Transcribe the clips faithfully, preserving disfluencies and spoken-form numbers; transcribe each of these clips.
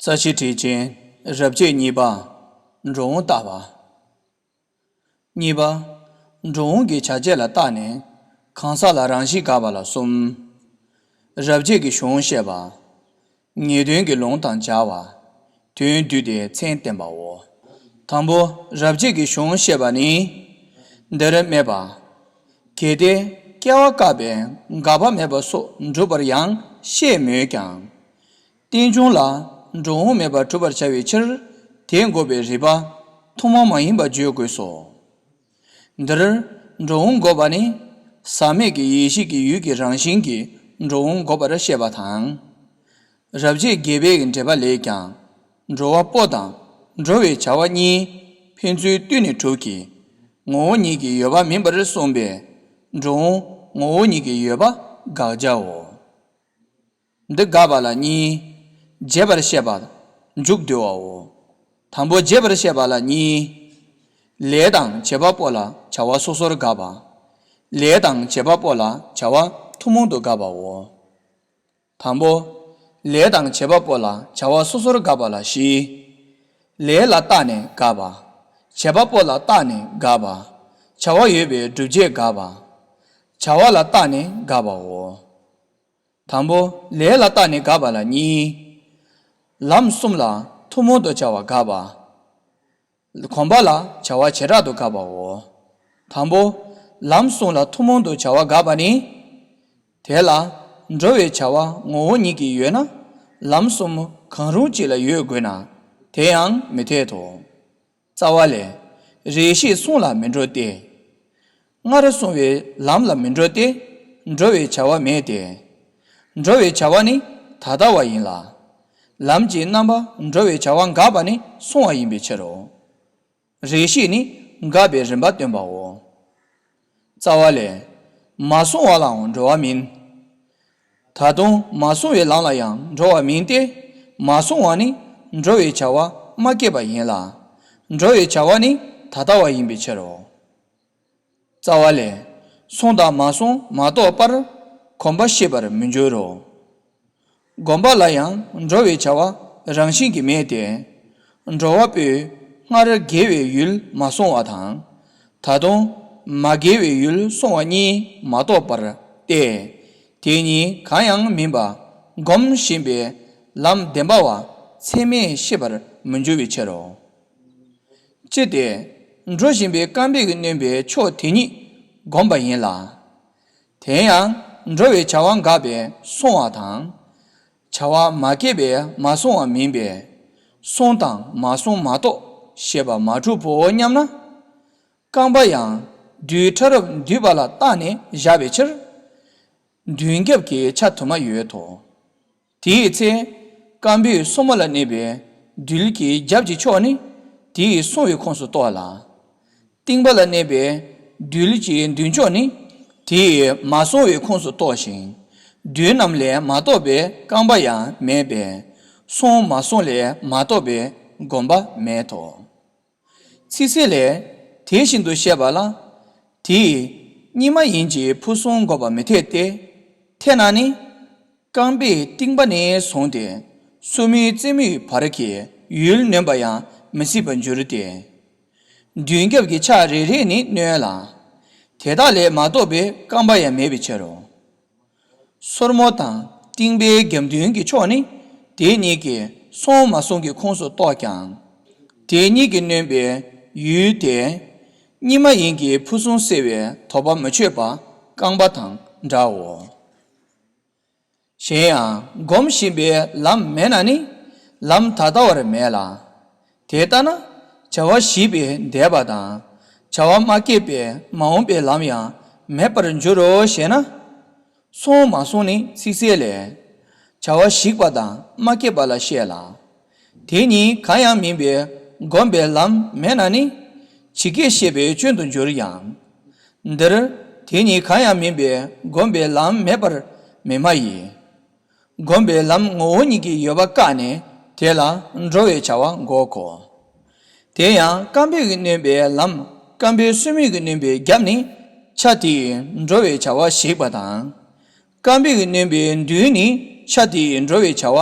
རྩ་ཤེ་ཁྲིད་ཆེན་རབ་བྱེད་གཉིས་པ། འགྲོ་འོང་བརྟག་པ། གཉིས་པ། འགྲོ་འོང་གི་བྱ་བྱེད་ལ་བརྟགས་ནས་གང་ཟག་ལ་རང་བཞིན་དགག་པ་ལ་གསུམ། རབ་བྱེད་ཀྱི་གཞུང་བཤད་པ། ངེས་དོན་གྱི་ལུང་དང་སྦྱར་བ། དོན་བསྡུས་ཏེ་མཚན་བསྟན་པའོ། དང་པོ་རབ་བྱེད་ཀྱི་གཞུང་བཤད་པ་ནི། འདིར་སྨྲས་པ། གལ་ཏེ་སྐྱེ་བ་བཀག་པའི་འགག་པ་མེད་པ་སོགས་འགྲུབ་པར་ཡང་བཤད་མོད་ཀྱང་། རྟེན་འབྱུང་ལ་འགྲོ་འོང་མེད་པར་གྲུབ་པར་བྱ་བའི་ཕྱིར་དེ་འགོག་པའི་རིགས་པ་ཐུན་མོང་མ་ཡིན་པ་བརྗོད་དགོས་སོ། འདིར་འགྲོ་འོང་འགོག་པ་ནི་ཟག་མེད་ཀྱི་ཡེ་ཤེས་ཀྱི་ཡུལ་གྱི་རང་བཞིན་གྱིས་འགྲོ་འོང་འགོག་པར་བཤད་པ་དང་། རབ་བྱེད་བརྒྱད་པའི་འགྲེལ་པ་ལས་ཀྱང་། འགྲོ་བ་པོ་དང་འགྲོ་བའི་བྱ་བ་གཉིས་ཕན་ཚུན་བསྟུན་ནས་གྲུབ་ཀྱི་ངོ་བོ་ཉིད་ཀྱིས་ཡོད་པ་མིན་པར་གསུངས་པས་འགྲོ་འོང་ངོ་བོ་ཉིད་ཀྱིས་ཡོད་པ་དགག་བྱའོ། འདི་དགག་པ་ལ་གཉིས། རྒྱས་པར་བཤད་པ། མཇུག་བསྡུ་བའོ། དང་པོ་རྒྱས་པར་བཤད་པ་ལ་གཉིས། ལས་དང་བྱེད་པ་པོ་ལ་བྱ་བ་སོ་སོར་དགག་པ། ལས་དང་བྱེད་པ་པོ་ལ་བྱ་བ་ཐུན་མོང་དུ་དགག་པའོ། དང་པོ། ལས་དང་བྱེད་པ་པོ་ལ་བྱ་བ་སོ་སོར་དགག་པ་ལ་བཞི། ལས་ལ་བརྟགས་ནས་དགག་པ། བྱེད་པ་པོ་ལ་བརྟགས་ནས་དགག་པ། བྱ་བ་ཡོད་པའི་སྒྲུབ་བྱེད་དགག་པ། བྱ་བ་ལ་བརྟགས་ནས་དགག་པའོ། དང་པོ། ལས་ལ་བརྟགས་ནས་དགག་པ་ལ་གཉིས། ལམ་གསུམ་ལ་ཐུན་མོང་དུ་བྱ་བ་དགག་པ། གོམས་པ་ལ་བྱ་བ་བྱེ་བྲག་ཏུ་དགག་པའོ། དང་པོ། ལམ་གསུམ་ལ་ཐུན་མོང་དུ་བྱ་བ་དགག་པ་ནི། དེ་ལ་འགྲོ་བའི་བྱ་བ་ངོ་བོ་ཉིད་ཀྱིས་ཡོད་ན་ལམ་གསུམ་གང་རུང་གཅིག་ལ་ཡོད་དགོས་ན་དེ་ཡང་མི་འཐད་དོ། རྩ་བ་ལས། རེ་ཞིག་གསུམ་ལ་མི་འགྲོ་སྟེ། སྔར་གསུངས་པའི་ལམ་ལ་མི་འགྲོ་སྟེ། འགྲོ་བའི་བྱ་བ་མེད་དེ། འགྲོ་བའི་བྱ་བ་ནི་ད་ལྟ་བ་ཡིན་ལ། ལམ་གྱི་རྣམ་པ་འགྲོ་བའི་བྱ་བ་འགག་པ་ནི་སོང་བ་ཡིན་པའི་ཕྱིར་རོ། རེ་ཞིག་ནི་འགག་པའི་རིམ་པ་སྟོན་པའོ། རྩ་བ་ལས། མ་སོང་བ་ལའང་འགྲོ་བ་མིན། ད་དུང་མ་སོང་བའི་ལམ་ལ་ཡང་འགྲོ་བ་མིན་ཏེ། མ་སོང་བ་ནི་འགྲོ་བའི་བྱ་བ་མ་སྐྱེས་པ་ཡིན་ལ། འགྲོ་བའི་བྱ་བ་ནི་ད་ལྟ་བ་ཡིན་པའི་ཕྱིར་རོ། རྩ་བ་ལས། སོང་དང་མ་སོང་མ་རྟོགས་པར་གོམས་པ་ཤེས་པར་མི་འགྱུར་རོ། གོམས་པ་ལ་ཡང་འགྲོ་བའི་བྱ་བ་རང་བཞིན་གྱིས་མེད་དེ། འགྲོ་བ་པོས་སྔར་དགེ་བའི་ཡུལ་མ་སོང་བ་དང་། ད་དུང་མ་དགེ་བའི་ཡུལ་སོང་བ་གཉིས་མ་རྟོགས་པར་ཏེ། དེ་གཉིས་གང་ཡང་མིན་པ་སྒོམ་བཞིན་པའི་ལམ་བདེན་པ་བ་ཚད་མས་ཤེས་པར་མི་འགྱུར་བའི་ཕྱིར་རོ། ཅི་སྟེ། འགྲོ་བཞིན་པའི་རྐང་པའི་གི་སྣོན་པའི་ཕྱོགས་དེ་ཉིད་བསྒོམས་པ་ཡིན་ལ། དེ་ཡང་འགྲོ་བའི་བྱ་བ་འགགས་པས་སོང་བ་དང་། བྱ་བ་མ་སྐྱེས་པས་མ་སོང་བ་མིན་པས། སོང་དང་མ་སོང་མ་རྟོགས་ཞེས་པ་མ་གྲུབ་བོ་སྙམ་ན། རྐང་པ་ཡང་རྡུལ་ཕྲ་རབ་འདུས་པ་ལ་བརྟགས་ནས་བཞག་པའི་ཕྱིར། མདུན་རྒྱབ་ཀྱི་ཆ་དུ་མ་ཡོད་དོ། དེའི་ཚེ། རྐང་པའི་སོར་མོ་ལ་གནས་པའི་རྡུལ་གྱི་རྒྱབ་ཀྱི་ཕྱོགས་ནི་དེའི་སོང་བའི་ཁོངས་སུ་གཏོགས་ལ། རྟིང་པ་ལ་གནས་པའི་རྡུལ་གྱི་མདུན་ཕྱོགས་ནི་དེའི་མ་སོང་བའི་ཁོངས་སུ་གཏོགས་ཤིང་། རྡུལ་རྣམས་ལས་མ་གཏོགས་པའི་རྐང་པ་ཡང་མེད་པས་སོང་མ་སོང་ལས་མ་གཏོགས་པའི་སྒོམ་པ་མེད་དོ། ཚིག་གསལ་ལས། དེ་བཞིན་དུ་བཤད་པ་ལ། དེས་གཉིས་མ་ཡིན་གྱི་ཕུང་གསུམ་འགོག་པ་མི་འཐད་དེ། འཐད་ན་ནི། རྐང་པའི་རྟིང་པ་ནས་བཟུང་སྟེ། སོར་མོའི་རྩེ་མོའི་བར་གྱི་ཡུལ་ནོན་པ་ཡང་མི་སྲིད་པར་འགྱུར་ཏེ། མདུན་རྒྱབ་ཀྱི་ཆ་རེ་རེ་ནི་ནོན་ལ། དེ་དག་ལས་མ་གཏོགས་པའི་རྐང་པ་ཡང་མེད་པའི་ཕྱིར་རོ། སོར་མོ་དང་རྟིང་པའི་རྒྱབ་མདུན་གྱི་ཕྱོགས་ནི་དེ་གཉིས་ཀྱི་སོང་མ་སོང་གི་ཁོངས་སུ་གཏོགས་ཀྱང་། དེ་གཉིས་ཀྱིས་གནོན་པའི་ཡུལ་དེ། གཉིས་མ་ཡིན་གྱི་ཕུང་གསུམ་སེལ་བའི་དོགས་པ་མི་ཆོད་པ་རྐང་པ་དང་འདྲའོ། གཞན་ཡང་སྒོམ་བཞིན་པའི་ལམ་མེད་ན་ནི་ལམ་ད་ལྟ་བར་མེད་ལ། དེ་ལྟ་ན་བྱ་བ་བྱེད་པའི་འདས་པ་དང་བྱ་བ་མ་སྐྱེས་པའི་མ་འོངས་པའི་ལམ་ཡང་མེད་པར་འགྱུར་རོ་ཞེ་ན། སོང་མ་སོང་ནི་ཚིག་གསལ་ལས། བྱ་བ་ཞིག་པ་དང་མ་སྐྱེས་པ་ལ་བཤད་ལ། དེ་གཉིས་གང་ཡང་མིན་པའི་སྒོམ་པའི་ལམ་མེད་ན་ནི། ཇི་སྐད་བཤད་པའི་སྐྱོན་དུ་འགྱུར་ཡང་། འདིར་དེ་གཉིས་གང་ཡང་མིན་པའི་སྒོམ་པའི་ལམ་མེད་པར་མི་སྨྲ་ཡི། སྒོམ་པའི་ལམ་ངོ་བོ་ཉིད་ཀྱིས་ཡོད་པ་བཀག་ནས་དེ་ལ་འགྲོ་བའི་བྱ་བ་འགོག་གོ། དེ་ཡང་རྐང་པས་ཀྱིས་གནོན་པའི་ལམ་རྐང་པའི་སོར་མོས་ཀྱིས་གནོན་པའི་རྒྱབ་ནི་ཆ་དེའི་འགྲོ་བའི་བྱ་བ་ཞིག་པ་དང་། རྐང་པས་ཀྱིས་གནོན་པའི་མདུན་ནི་ཆ་དེའི་འགྲོ་བའི་བྱ་བ་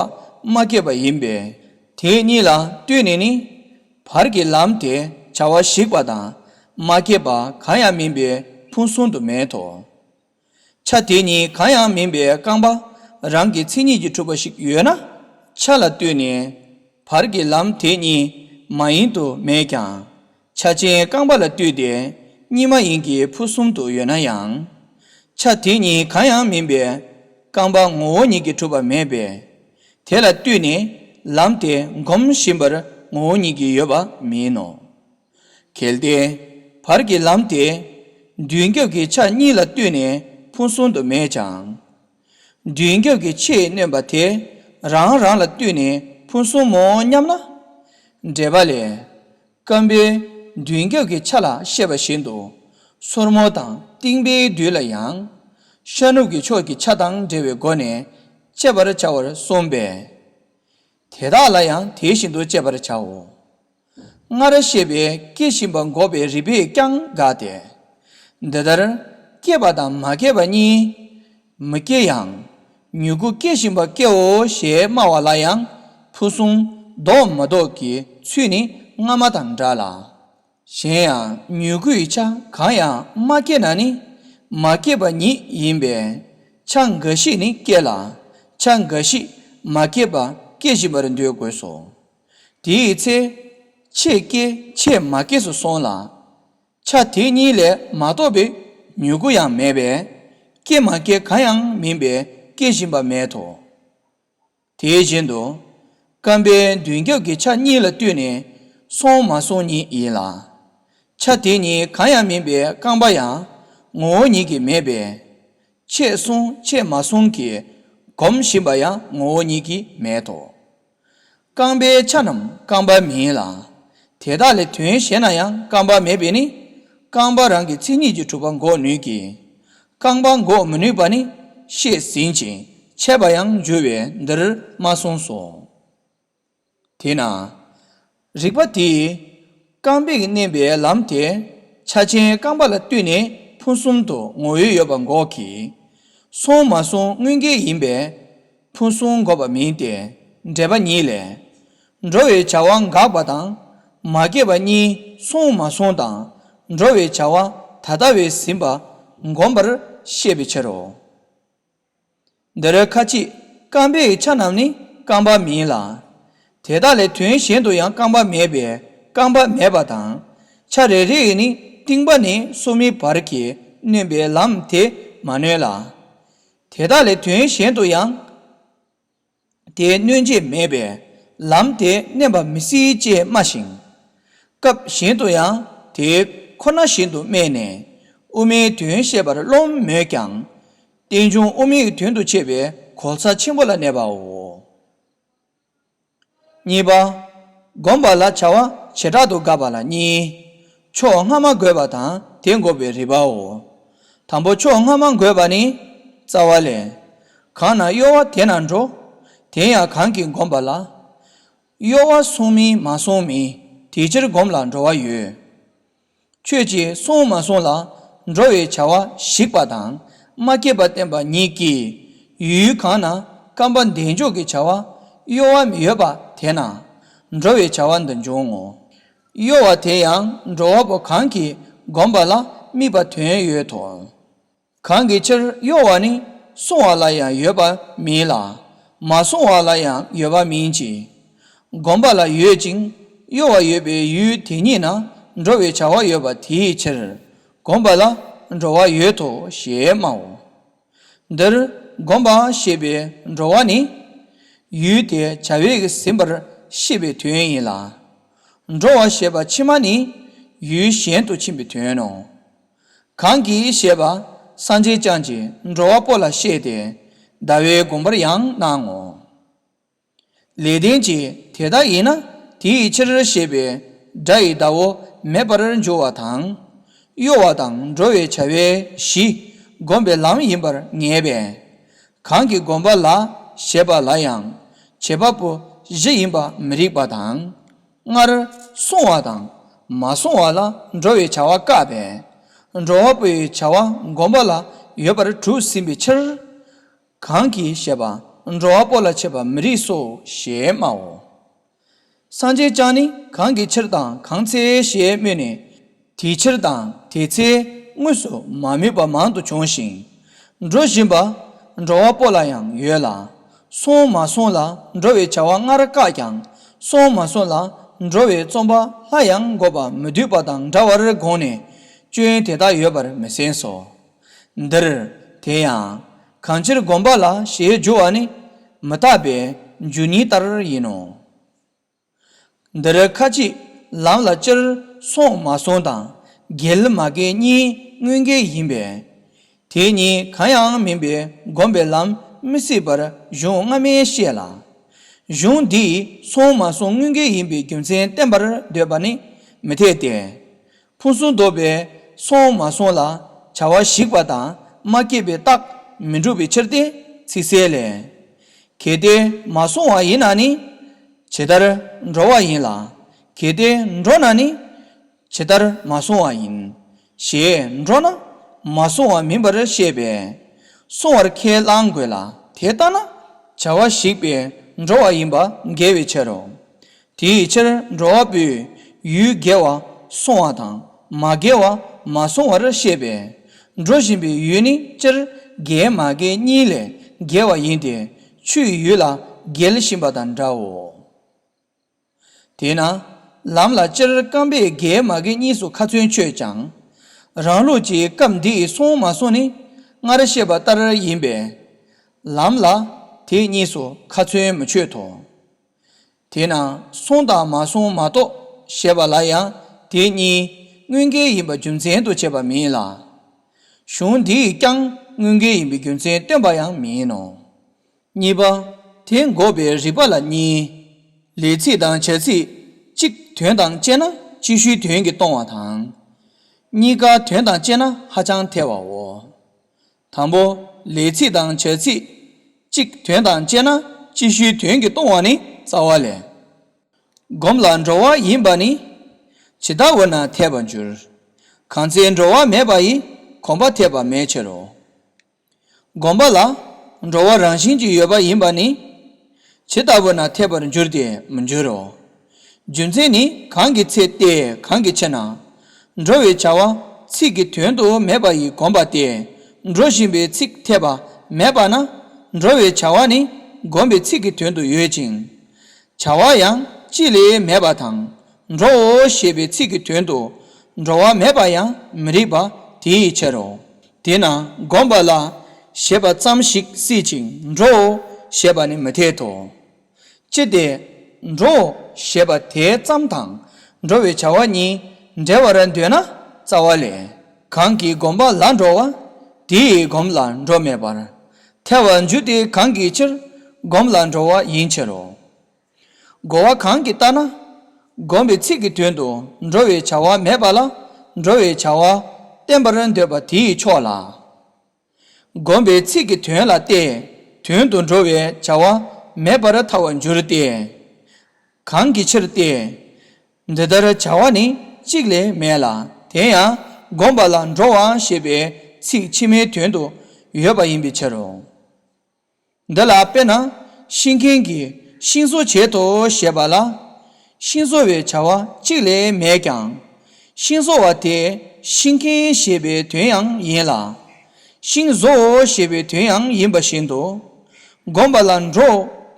མ་སྐྱེས་པ་ཡིན་པས། དེ་གཉིས་ལ་ལྟོས་ནས་ནི། བར་གྱི་ལམ་དེ་བྱ་བ་ཞིག་པ་དང་མ་སྐྱེས་པ་གང་ཡང་མིན་པའི་ཕུན་སུམ་དུ་མེད་དོ། ཆ་དེ་གཉིས་གང་ཡང་མིན་པའི་རྐང་པ་རང་གི་མཚན་ཉིད་ཀྱིས་གྲུབ་པ་ཞིག་ཡོད་ན། ཆ་ལ་ལྟོས་ནས་བར་གྱི་ལམ་དེ་གཉིས་མ་ཡིན་དུ་མེད་ཀྱང་། ཆ་ཅན་རྐང་པ་ལ་ལྟོས་ཏེ་གཉིས་མ་ཡིན་གྱི་ཕུན་སུམ་དུ་ཡོད་ན་ཡང་། ཆ་དེ་གཉིས་གང་ཡང་མིན་པའི་རྐང་པ་ངོ་བོ་ཉིད་ཀྱིས་གྲུབ་པ་མེད་པས། དེ་ལ་ལྟོས་ནས་ལམ་དེ་སྒོམ་བཞིན་པར་ངོ་བོ་ཉིད་ཀྱིས་ཡོད་པ་མིན་ནོ། གལ་ཏེ། བར་གྱི་ལམ་དེ། མདུན་རྒྱབ་ཀྱི་ཆ་གཉིས་ལ་ལྟོས་ནས་ཕུན་སུམ་དུ་མེད་ཀྱང་། མདུན་རྒྱབ་ཀྱི་ཆས་གནོན་པ་དེ་རང་རང་ལ་ལྟོས་ནས་ཕུན་སུམ་མོ་སྙམ་ན། འགྲེལ་པ་ལས། རྐང་པའི་མདུན་རྒྱབ་ཀྱི་ཆ་ལ་བཤད་པ་བཞིན་དུ། སོར་མོ་དང་རྟིང་པའི་རྡུལ་ལ་ཡང་། ཤར་ནུབ་ཀྱི་ཕྱོགས་ཀྱི་ཆ་དང་འབྲེལ་བའི་སྒོ་ནས་དཔྱད་པར་བྱ་བར་གསུངས་པས། དེ་དག་ལ་ཡང་དེ་བཞིན་དུ་དཔྱད་པར་བྱའོ། སྔར་བཤད་པའི་སྐྱེ་བཞིན་པ་འགོག་པའི་རིགས་པས་ཀྱང་དགག་སྟེ། འདི་ལྟར་སྐྱེས་པ་དང་མ་སྐྱེས་པ་གཉིས། མི་སྐྱེ་ཡང་། མྱུ་གུ་སྐྱེ་བཞིན་པ་སྐྱེའོ་ཞེས་སྨྲ་བ་ལ་ཡང་ཕུན་སུམ་ལྡོག་མ་ལྡོག་གི་ཚུལ་ནི་སྔ་མ་དང་འདྲ་ལ། གཞན་ཡང་མྱུ་གུའི་ཆ་གང་ཡང་མ་སྐྱེས་ན་ནི་མ་སྐྱེས་པ་ཉིད་ཡིན་པས། ཆ་འགའ་ཞིག་ནི་སྐྱེ་ལ། ཆ་འགའ་ཞིག་མ་སྐྱེས་པ་སྐྱེ་བཞིན་པར་འདོད་དགོས་སོ། དེའི་ཚེ། ཆས་སྐྱེ་ཆས་མ་སྐྱེས་སུ་སོང་ལ། ཆ་དེ་གཉིས་ལས་མ་གཏོགས་པའི་མྱུ་གུ་ཡང་མེད་པས། སྐྱེ་མ་སྐྱེ་གང་ཡང་མིན་པས་སྐྱེ་བཞིན་པ་མེད་དོ། དེ་བཞིན་དུ། རྐང་པའི་མདུན་རྒྱབ་ཀྱི་ཆ་གཉིས་ལ་ལྟོས་ནས་སོང་མ་སོང་ཉིད་ཡིན་ལ། ཆ་དེ་གཉིས་གང་ཡང་མིན་པའི་རྐང་པ་ཡང་ངོ་བོ་ཉིད་ཀྱིས་མེད་པས། ཆས་སོང་ཆས་མ་སོང་གི་སྒོམ་བཞིན་པ་ཡང་ངོ་བོ་ཉིད་ཀྱིས་མེད་དོ། རྐང་པའི་ཆ་རྣམས་རྐང་པ་མིན་ལ། དེ་དག་ལས་དོན་གཞན་ན་ཡང་རྐང་པ་མེད་པས་ནི། རྐང་པ་རང་གི་མཚན་ཉིད་ཀྱིས་གྲུབ་པ་འགོག་ནུས་ཀྱི། རྐང་པ་འགོག་མི་ནུས་པ་ནི་བཤད་ཟིན་ཅིང་འཆད་པར་ཡང་འགྱུར་བས་འདིར་མ་གསུངས་སོ། དེས་ན། རིགས་པ་དེས་རྐང་པས་མནན་པའི་ལམ་དེ་ཆ་ཅན་རྐང་པ་ལ་ལྟོས་ནས་ཕུན་སུམ་དུ་ངོ་བོས་ཡོད་པ་འགོག་གི། སོང་མ་སོང་དངོས་འགལ་ཡིན་པས་ཕུན་སུམ་འགོག་པ་མིན་ཏེ། འགྲེལ་པ་ཉིད་ལས། འགྲོ་བའི་བྱ་བ་འགགས་པ་དང་མ་སྐྱེས་པ་གཉིས་སོང་མ་སོང་དང་འགྲོ་བའི་བྱ་བ་ད་ལྟ་བས་ཟིན་པ་བསྒོམ་པར་བཤད་པའི་ཕྱིར་རོ། འདིར་ཁ་ཅིག་རྐང་པའི་ཆ་རྣམས་ནི་རྐང་པ་མིན་ལ། དེ་དག་ལས་དོན་གཞན་དུ་ཡང་རྐང་པ་མེད་པས་རྐང་པ་མེད་པ་དང་། ཆ་རེ་རེ་ཡིས་ནི་རྟིང་པ་ནས་སོ་མའི་བར་གྱི་གནོན་པའི་ལམ་དེ་མ་གནོན་ལ། དེ་དག་ལས་དོན་གཞན་དུ་ཡང་དེ་གནོན་བྱེད་མེད་པས་ལམ་དེ་གནོན་པ་མི་སྲིད་ཅེས་སྨྲ་ཞིང་། སྐབས་གཞན་དུ་ཡང་དེ་ཁོ་ན་བཞིན་དུ་སྨྲས་ནས་དབུ་མའི་དོན་བཤད་པར་རློམ་མོད་ཀྱང་། རྟེན་འབྱུང་དབུ་མའི་དོན་དུ་བྱེད་པའི་གོལ་ས་ཆེན་པོ་ལ་གནས་པའོ། གཉིས་པ། བསྒོམ་པ་ལ་བྱ་བ་བྱེ་བྲག་ཏུ་དགག་པ་ལ་གཉིས། ཕྱོགས་སྔ་མ་འགོད་པ་དང་དེ་འགོག་པའི་རིགས་པའོ། དང་པོ་ཕྱོགས་སྔ་མ་འགོད་པ་ནི། རྩ་བ་ལས། གང་ན་གཡོ་བ་དེ་ན་འགྲོ། དེ་ཡང་གང་གིས་བསྒོམ་པ་ལ། གཡོ་བ་སོང་མིན་མ་སོང་མིན་དེ་ཕྱིར་བསྒོམ་ལ་འགྲོ་བ་ཡོད། ཁྱོད་ཀྱིས་སོང་མ་སོང་ལ་འགྲོ་བའི་བྱ་བ་ཞིག་པ་དང་མ་སྐྱེས་པ་བསྟན་པ་ཉིད་ཀྱིས་ཡུལ་གང་ན་རྐང་པ་འདེགས་འཇོག་གི་བྱ་བ་གཡོ་བ་མི་ཡོད་པ་དེ་ན་འགྲོ་བའི་བྱ་བ་འདི་འབྱུང་ངོ་། གཡོ་བ་དེ་ཡང་འགྲོ་བ་པོ་གང་གིས་བསྒོམ་པ་ལ་དམིགས་པ་དོན་ཡོད་དོ། གང་གི་ཕྱིར་གཡོ་བ་ནི་སོང་བ་ལ་ཡང་ཡོད་པ་མིན་ལ། མ་སོང་བ་ལ་ཡང་ཡོད་པ་མིན་གྱི། བསྒོམ་པ་ལ་ཡོད་ཅིང་གཡོ་བ་ཡོད་པའི་ཡུལ་དེ་ཉིད་ན་འགྲོ་བའི་བྱ་བ་ཡོད་པ་དེའི་ཕྱིར་བསྒོམ་པ་ལ་འགྲོ་བ་ཡོད་དོ་ཞེས་སྨྲའོ། འདིར་བསྒོམ་པ་ཞེས་པའི་འགྲོ་བ་ནི། ཡུལ་དེ་བྱ་བས་ཟིན་པར་བཤད་པའི་དོན་ཡིན་ལ། འགྲོ་བ་ཞེས་པ་ཕྱི་མ་ནི་ཡུལ་གཞན་དུ་ཕྱིན་པའི་དོན་ནོ། གང་གིས་ཞེས་པ་སངས་རྒྱས་བསྐྱངས་ཀྱིས་འགྲོ་བ་པོ་ལ་བཤད་དེ་ཟླ་བའི་དགོངས་པར་ཡང་གནང་ངོ་། ལེགས་ལྡན་གྱིས་དེ་ལྟ་ཡིན་ན་དེའི་ཕྱིར་ཞེས་པའི་སྒྲ་ཡི་ཟླ་བོ་མེད་པར་འགྱུར་བ་དང་། གཡོ་བ་དང་འགྲོ་བའི་བྱ་བའི་གཞི་བསྒོམ་པའི་ལམ་ཡིན་པར་ངེས་པས། གང་གིས་བསྒོམ་པ་ལ་ཞེས་པ་ལ་ཡང་བྱེད་པ་པོ་གཞི་ཡིན་པ་མི་རིགས་པ་དང་། སྔར་སོང་བ་དང་མ་སོང་བ་ལ་འགྲོ་བའི་བྱ་བ་བཀག་པས། འགྲོ་བ་པོའི་བྱ་བ་བསྒོམ་པ་ལ་ཡོད་པར་གྲུབ་ཟིན་པའི་ཕྱིར། གང་གིས་ཞེས་པ་འགྲོ་བ་པོ་ལ་བྱེད་པ་མི་རིགས་སོ་ཞེས་སྨྲའོ། སངས་རྒྱས་བསྐྱངས་ནི་གང་གི་ཕྱིར་དང་གང་ཚེ་ཞེས་སྨོས་ནས། དེའི་ཕྱིར་དང་དེའི་ཚེ་དངོས་སུ་མ་སྨོས་པ་མང་དུ་བྱུང་ཞིང་། འགྲོ་བཞིན་པ་འགྲོ་བ་པོ་ལ་ཡང་ཡོད་ལ། སོང་མ་སོང་ལ་འགྲོ་བའི་བྱ་བ་སྔར་བཀག་ཀྱང་སོང་མ་སོང་ལ་འགྲོ་བའི་རྩོམ་པ་སླར་ཡང་འགོད་པ་མི་འདོད་པ་དང་འདྲ་བར་དགོངས་ནས་སྐྱོན་དེ་དག་ཡོད་པར་མི་སེམས་སོ། འདིར་དེ་ཡང་གང་ཕྱིར་བསྒོམ་པ་ལ་ཞེས་བསྒྱུར་བ་ནི་མི་རྟག་པའི་རྒྱུ་ཉིད་ལྟར་ཡིན་ནོ། འདིར་ཁ་ཅིག་ལམ་ལ་སྤྱིར་སོང་མ་སོང་དང་འགལ་མ་འགལ་གཉིས་དངོས་འགལ་ཡིན་པས། དེ་གཉིས་གང་ཡང་མིན་པའི་བསྒོམ་པའི་ལམ་མི་སྲིད་པར་གཞུང་སྔ་མས་བཤད་ལ། གཞུང་འདིས་སོང་མ་སོང་དངོས་འགལ་ཡིན་པའི་རྒྱུ་མཚན་བསྟན་པར་འདོད་པ་ནི་མི་འཐད་དེ། ཕུང་སུམ་ལྡོག་པའི་སོང་མ་སོང་ལ་བྱ་བ་ཞིག་པ་དང་མ་སྐྱེས་པའི་རྟགས་མི་འགྲུབ་པའི་ཕྱིར་ཏེ་ཚིག་གསལ་ལས། གལ་ཏེ་མ་སོང་བ་ཡིན་ན་ནི། ཇི་ལྟར་འགྲོ་བ་ཡིན་ལ། གལ་ཏེ་འགྲོ་ན་ནི། ཇི་ལྟར་མ་སོང་བ་ཡིན། ཞེས་འགྲོ་ན་མ་སོང་བ་མིན་པར་བཤད་པས། སོང་བར་ཁས་བླང་དགོས་ལ་དེ་ལྟ་ན་བྱ་བ་ཞིག་པས་འགྲོ་བ་ཡིན་པ་འགལ་བའི་ཕྱིར་རོ། དེའི་ཕྱིར་འགྲོ་བ་པོས་ཡུལ་འགལ་བ་སོང་བ་དང་མ་འགལ་བ་མ་སོང་བར་བཤད་པས། འགྲོ་བཞིན་པའི་ཡུལ་ནི་སྤྱིར་འགལ་མ་འགལ་གཉིས་ལས་འགལ་བ་ཡིན་ཏེ་ཆུའི་ཡུལ་ལ་འགལ་བཞིན་པ་དང་འདྲའོ། དེས་ན་ལམ་ལ་སྤྱིར་རྐང་པས་འགལ་མ་འགལ་གཉིས་སུ་ཁ་ཚོན་ཆོད་ཀྱང་། རང་ལུགས་ཀྱི་སྐབས་འདིའི་སོང་མ་སོང་ནི་སྔར་བཤད་པ་ལྟར་ཡིན་པས། ལམ་ལ་དེ་གཉིས་སུ་ཁ་ཚོན་མི་ཆོད་དོ། དེས་ན་སོང་དང་མ་སོང་མ་གཏོགས་ཞེས་པ་ལ་ཡང་དེ་གཉིས་དངོས་འགལ་ཡིན་པ་རྒྱུ་མཚན་དུ་བྱས་པ་མིན་ལ། གཞུང་འདིས་ཀྱང་དངོས་འགལ་ཡིན་པའི་རྒྱུ་མཚན་སྟོན་པ་ཡང་མིན་ནོ། གཉིས་པ། དེ་འགོག་པའི་རིགས་པ་ལ་གཉིས། ལས་ཚིག་དང་བྱ་ཚིག་གཅིག་དོན་དང་བཅས་ན་ཅིག་ཤོས་དོན་གྱིས་སྟོང་བ་དང་། གཉིས་ཀ་དོན་དང་བཅས་ན་ཧ་ཅང་ཐལ་བའོ། དང་པོ། ལས་ཚིག་དང་བྱ་ཚིག་གཅིག་དོན་དང་བཅས་ན་ཅིག་ཤོས་དོན་གྱིས་སྟོང་བ་ནི་རྩ་བ་ལས། སྒོམ་ལ་འགྲོ་བ་ཡིན་པ་ནི། ཇི་ལྟ་བུ་ན་འཐད་པར་འགྱུར། གང་ཚེ་འགྲོ་བ་མེད་པ་ཡི་གོམས་པ་འཐད་པ་མེད་ཕྱིར་རོ། སྒོམ་པ་ལ་འགྲོ་བ་རང་བཞིན་གྱིས་ཡོད་པ་ཡིན་པ་ནི། ཇི་ལྟ་བུ་ན་འཐད་པར་འགྱུར་ཏེ་མི་འགྱུར་རོ། རྒྱུ་མཚན་ནི་གང་གི་ཚེ་སྟེ་གང་གི་ཕྱིར་ན། འགྲོ་བའི་བྱ་བ་ཚིག་གི་དོན་དུ་མེད་པ་ཡི་གོམས་པ་སྟེ། འགྲོ་བཞིན་པའི་ཚིག་འཐད་པ་མེད་པ་ན། འགྲོ་བའི་བྱ་བ་ནི་སྒོམ་པའི་ཚིག་གི་དོན་དུ་ཡོད་ཅིང་། བྱ་བ་ཡང་གཅིག་ལས་མེད་པ་དང་འགྲོའོ་ཞེས་པའི་ཚིག་གི་དོན་དུ་འགྲོ་བ་མེད་པ་ཡང་མི་རིགས་པ་དེའི་ཕྱིར་རོ། དེས་ན་སྒོམ་པ་ལ་ཞེས་པ་ཙམ་ཞིག་སྲིད་ཅིང་འགྲོའོ་ཞེས་པ་ནི་མི་འཐད་དོ། ཅི་སྟེ། འགྲོའོ་ཞེས་པ་དེ་ཙམ་དང་འགྲོ་བའི་བྱ་བ་གཉིས་འབྲེལ་བར་འདོད་ན་རྩ་བ་ལས། གང་གིས་སྒོམ་པ་ལ་འགྲོ་བ། དེའི་སྒོམ་ལ་འགྲོ་མེད་པར། ཐལ་བར་འགྱུར་ཏེ་གང་གི་ཕྱིར་སྒོམ་ལ་འགྲོ་བ་ཡིན་ཕྱིར་རོ། རྒོལ་བ་གང་གིས་ལྟ་ན། སྒོམ་པའི་ཚིག་གི་དོན་དུ་འགྲོ་བའི་བྱ་བ་མེད་པ་ལ་འགྲོ་བའི་བྱ་བ་བསྟན་པར་འདོད་པ་དེའི་ཕྱོགས་ལ། སྒོམ་པའི་ཚིག་གི་དོན་ལ་སྟེ་དོན་དུ་འགྲོ་བའི་བྱ་བ་མེད་པར་ཐལ་བར་འགྱུར་ཏེ། གང་གི་ཕྱིར་ཏེ། འདི་ལྟར་བྱ་བ་ནི་གཅིག་ལས་མེད་ལ་དེ་ཡང་སྒོམ་པ་ལ་འགྲོ་བ་ཞེས་པའི་ཚིག་ཕྱི་མའི་དོན་དུ་ཡོད་པ་ཡིན་པའི་ཕྱིར་རོ། འདི་ལ་དཔེར་ན་ཤིང་མཁན་གྱིས་ཤིང་བཟོ་བྱེད་དོ་ཞེས་པ་ལ། ཤིང་བཟོ་བའི་བྱ་བ་གཅིག་ལས་མེད་ཀྱང་། ཤིང་བཟོ་བ་དེ་ཤིང་མཁན་ཞེས་པའི་དོན་ཡང་ཡིན་ལ། ཤིང་བཟོའོ་ཞེས་པའི་དོན་ཡང་ཡིན་པ་བཞིན་དུ། སྒོམ་པ་ལ་འགྲོ་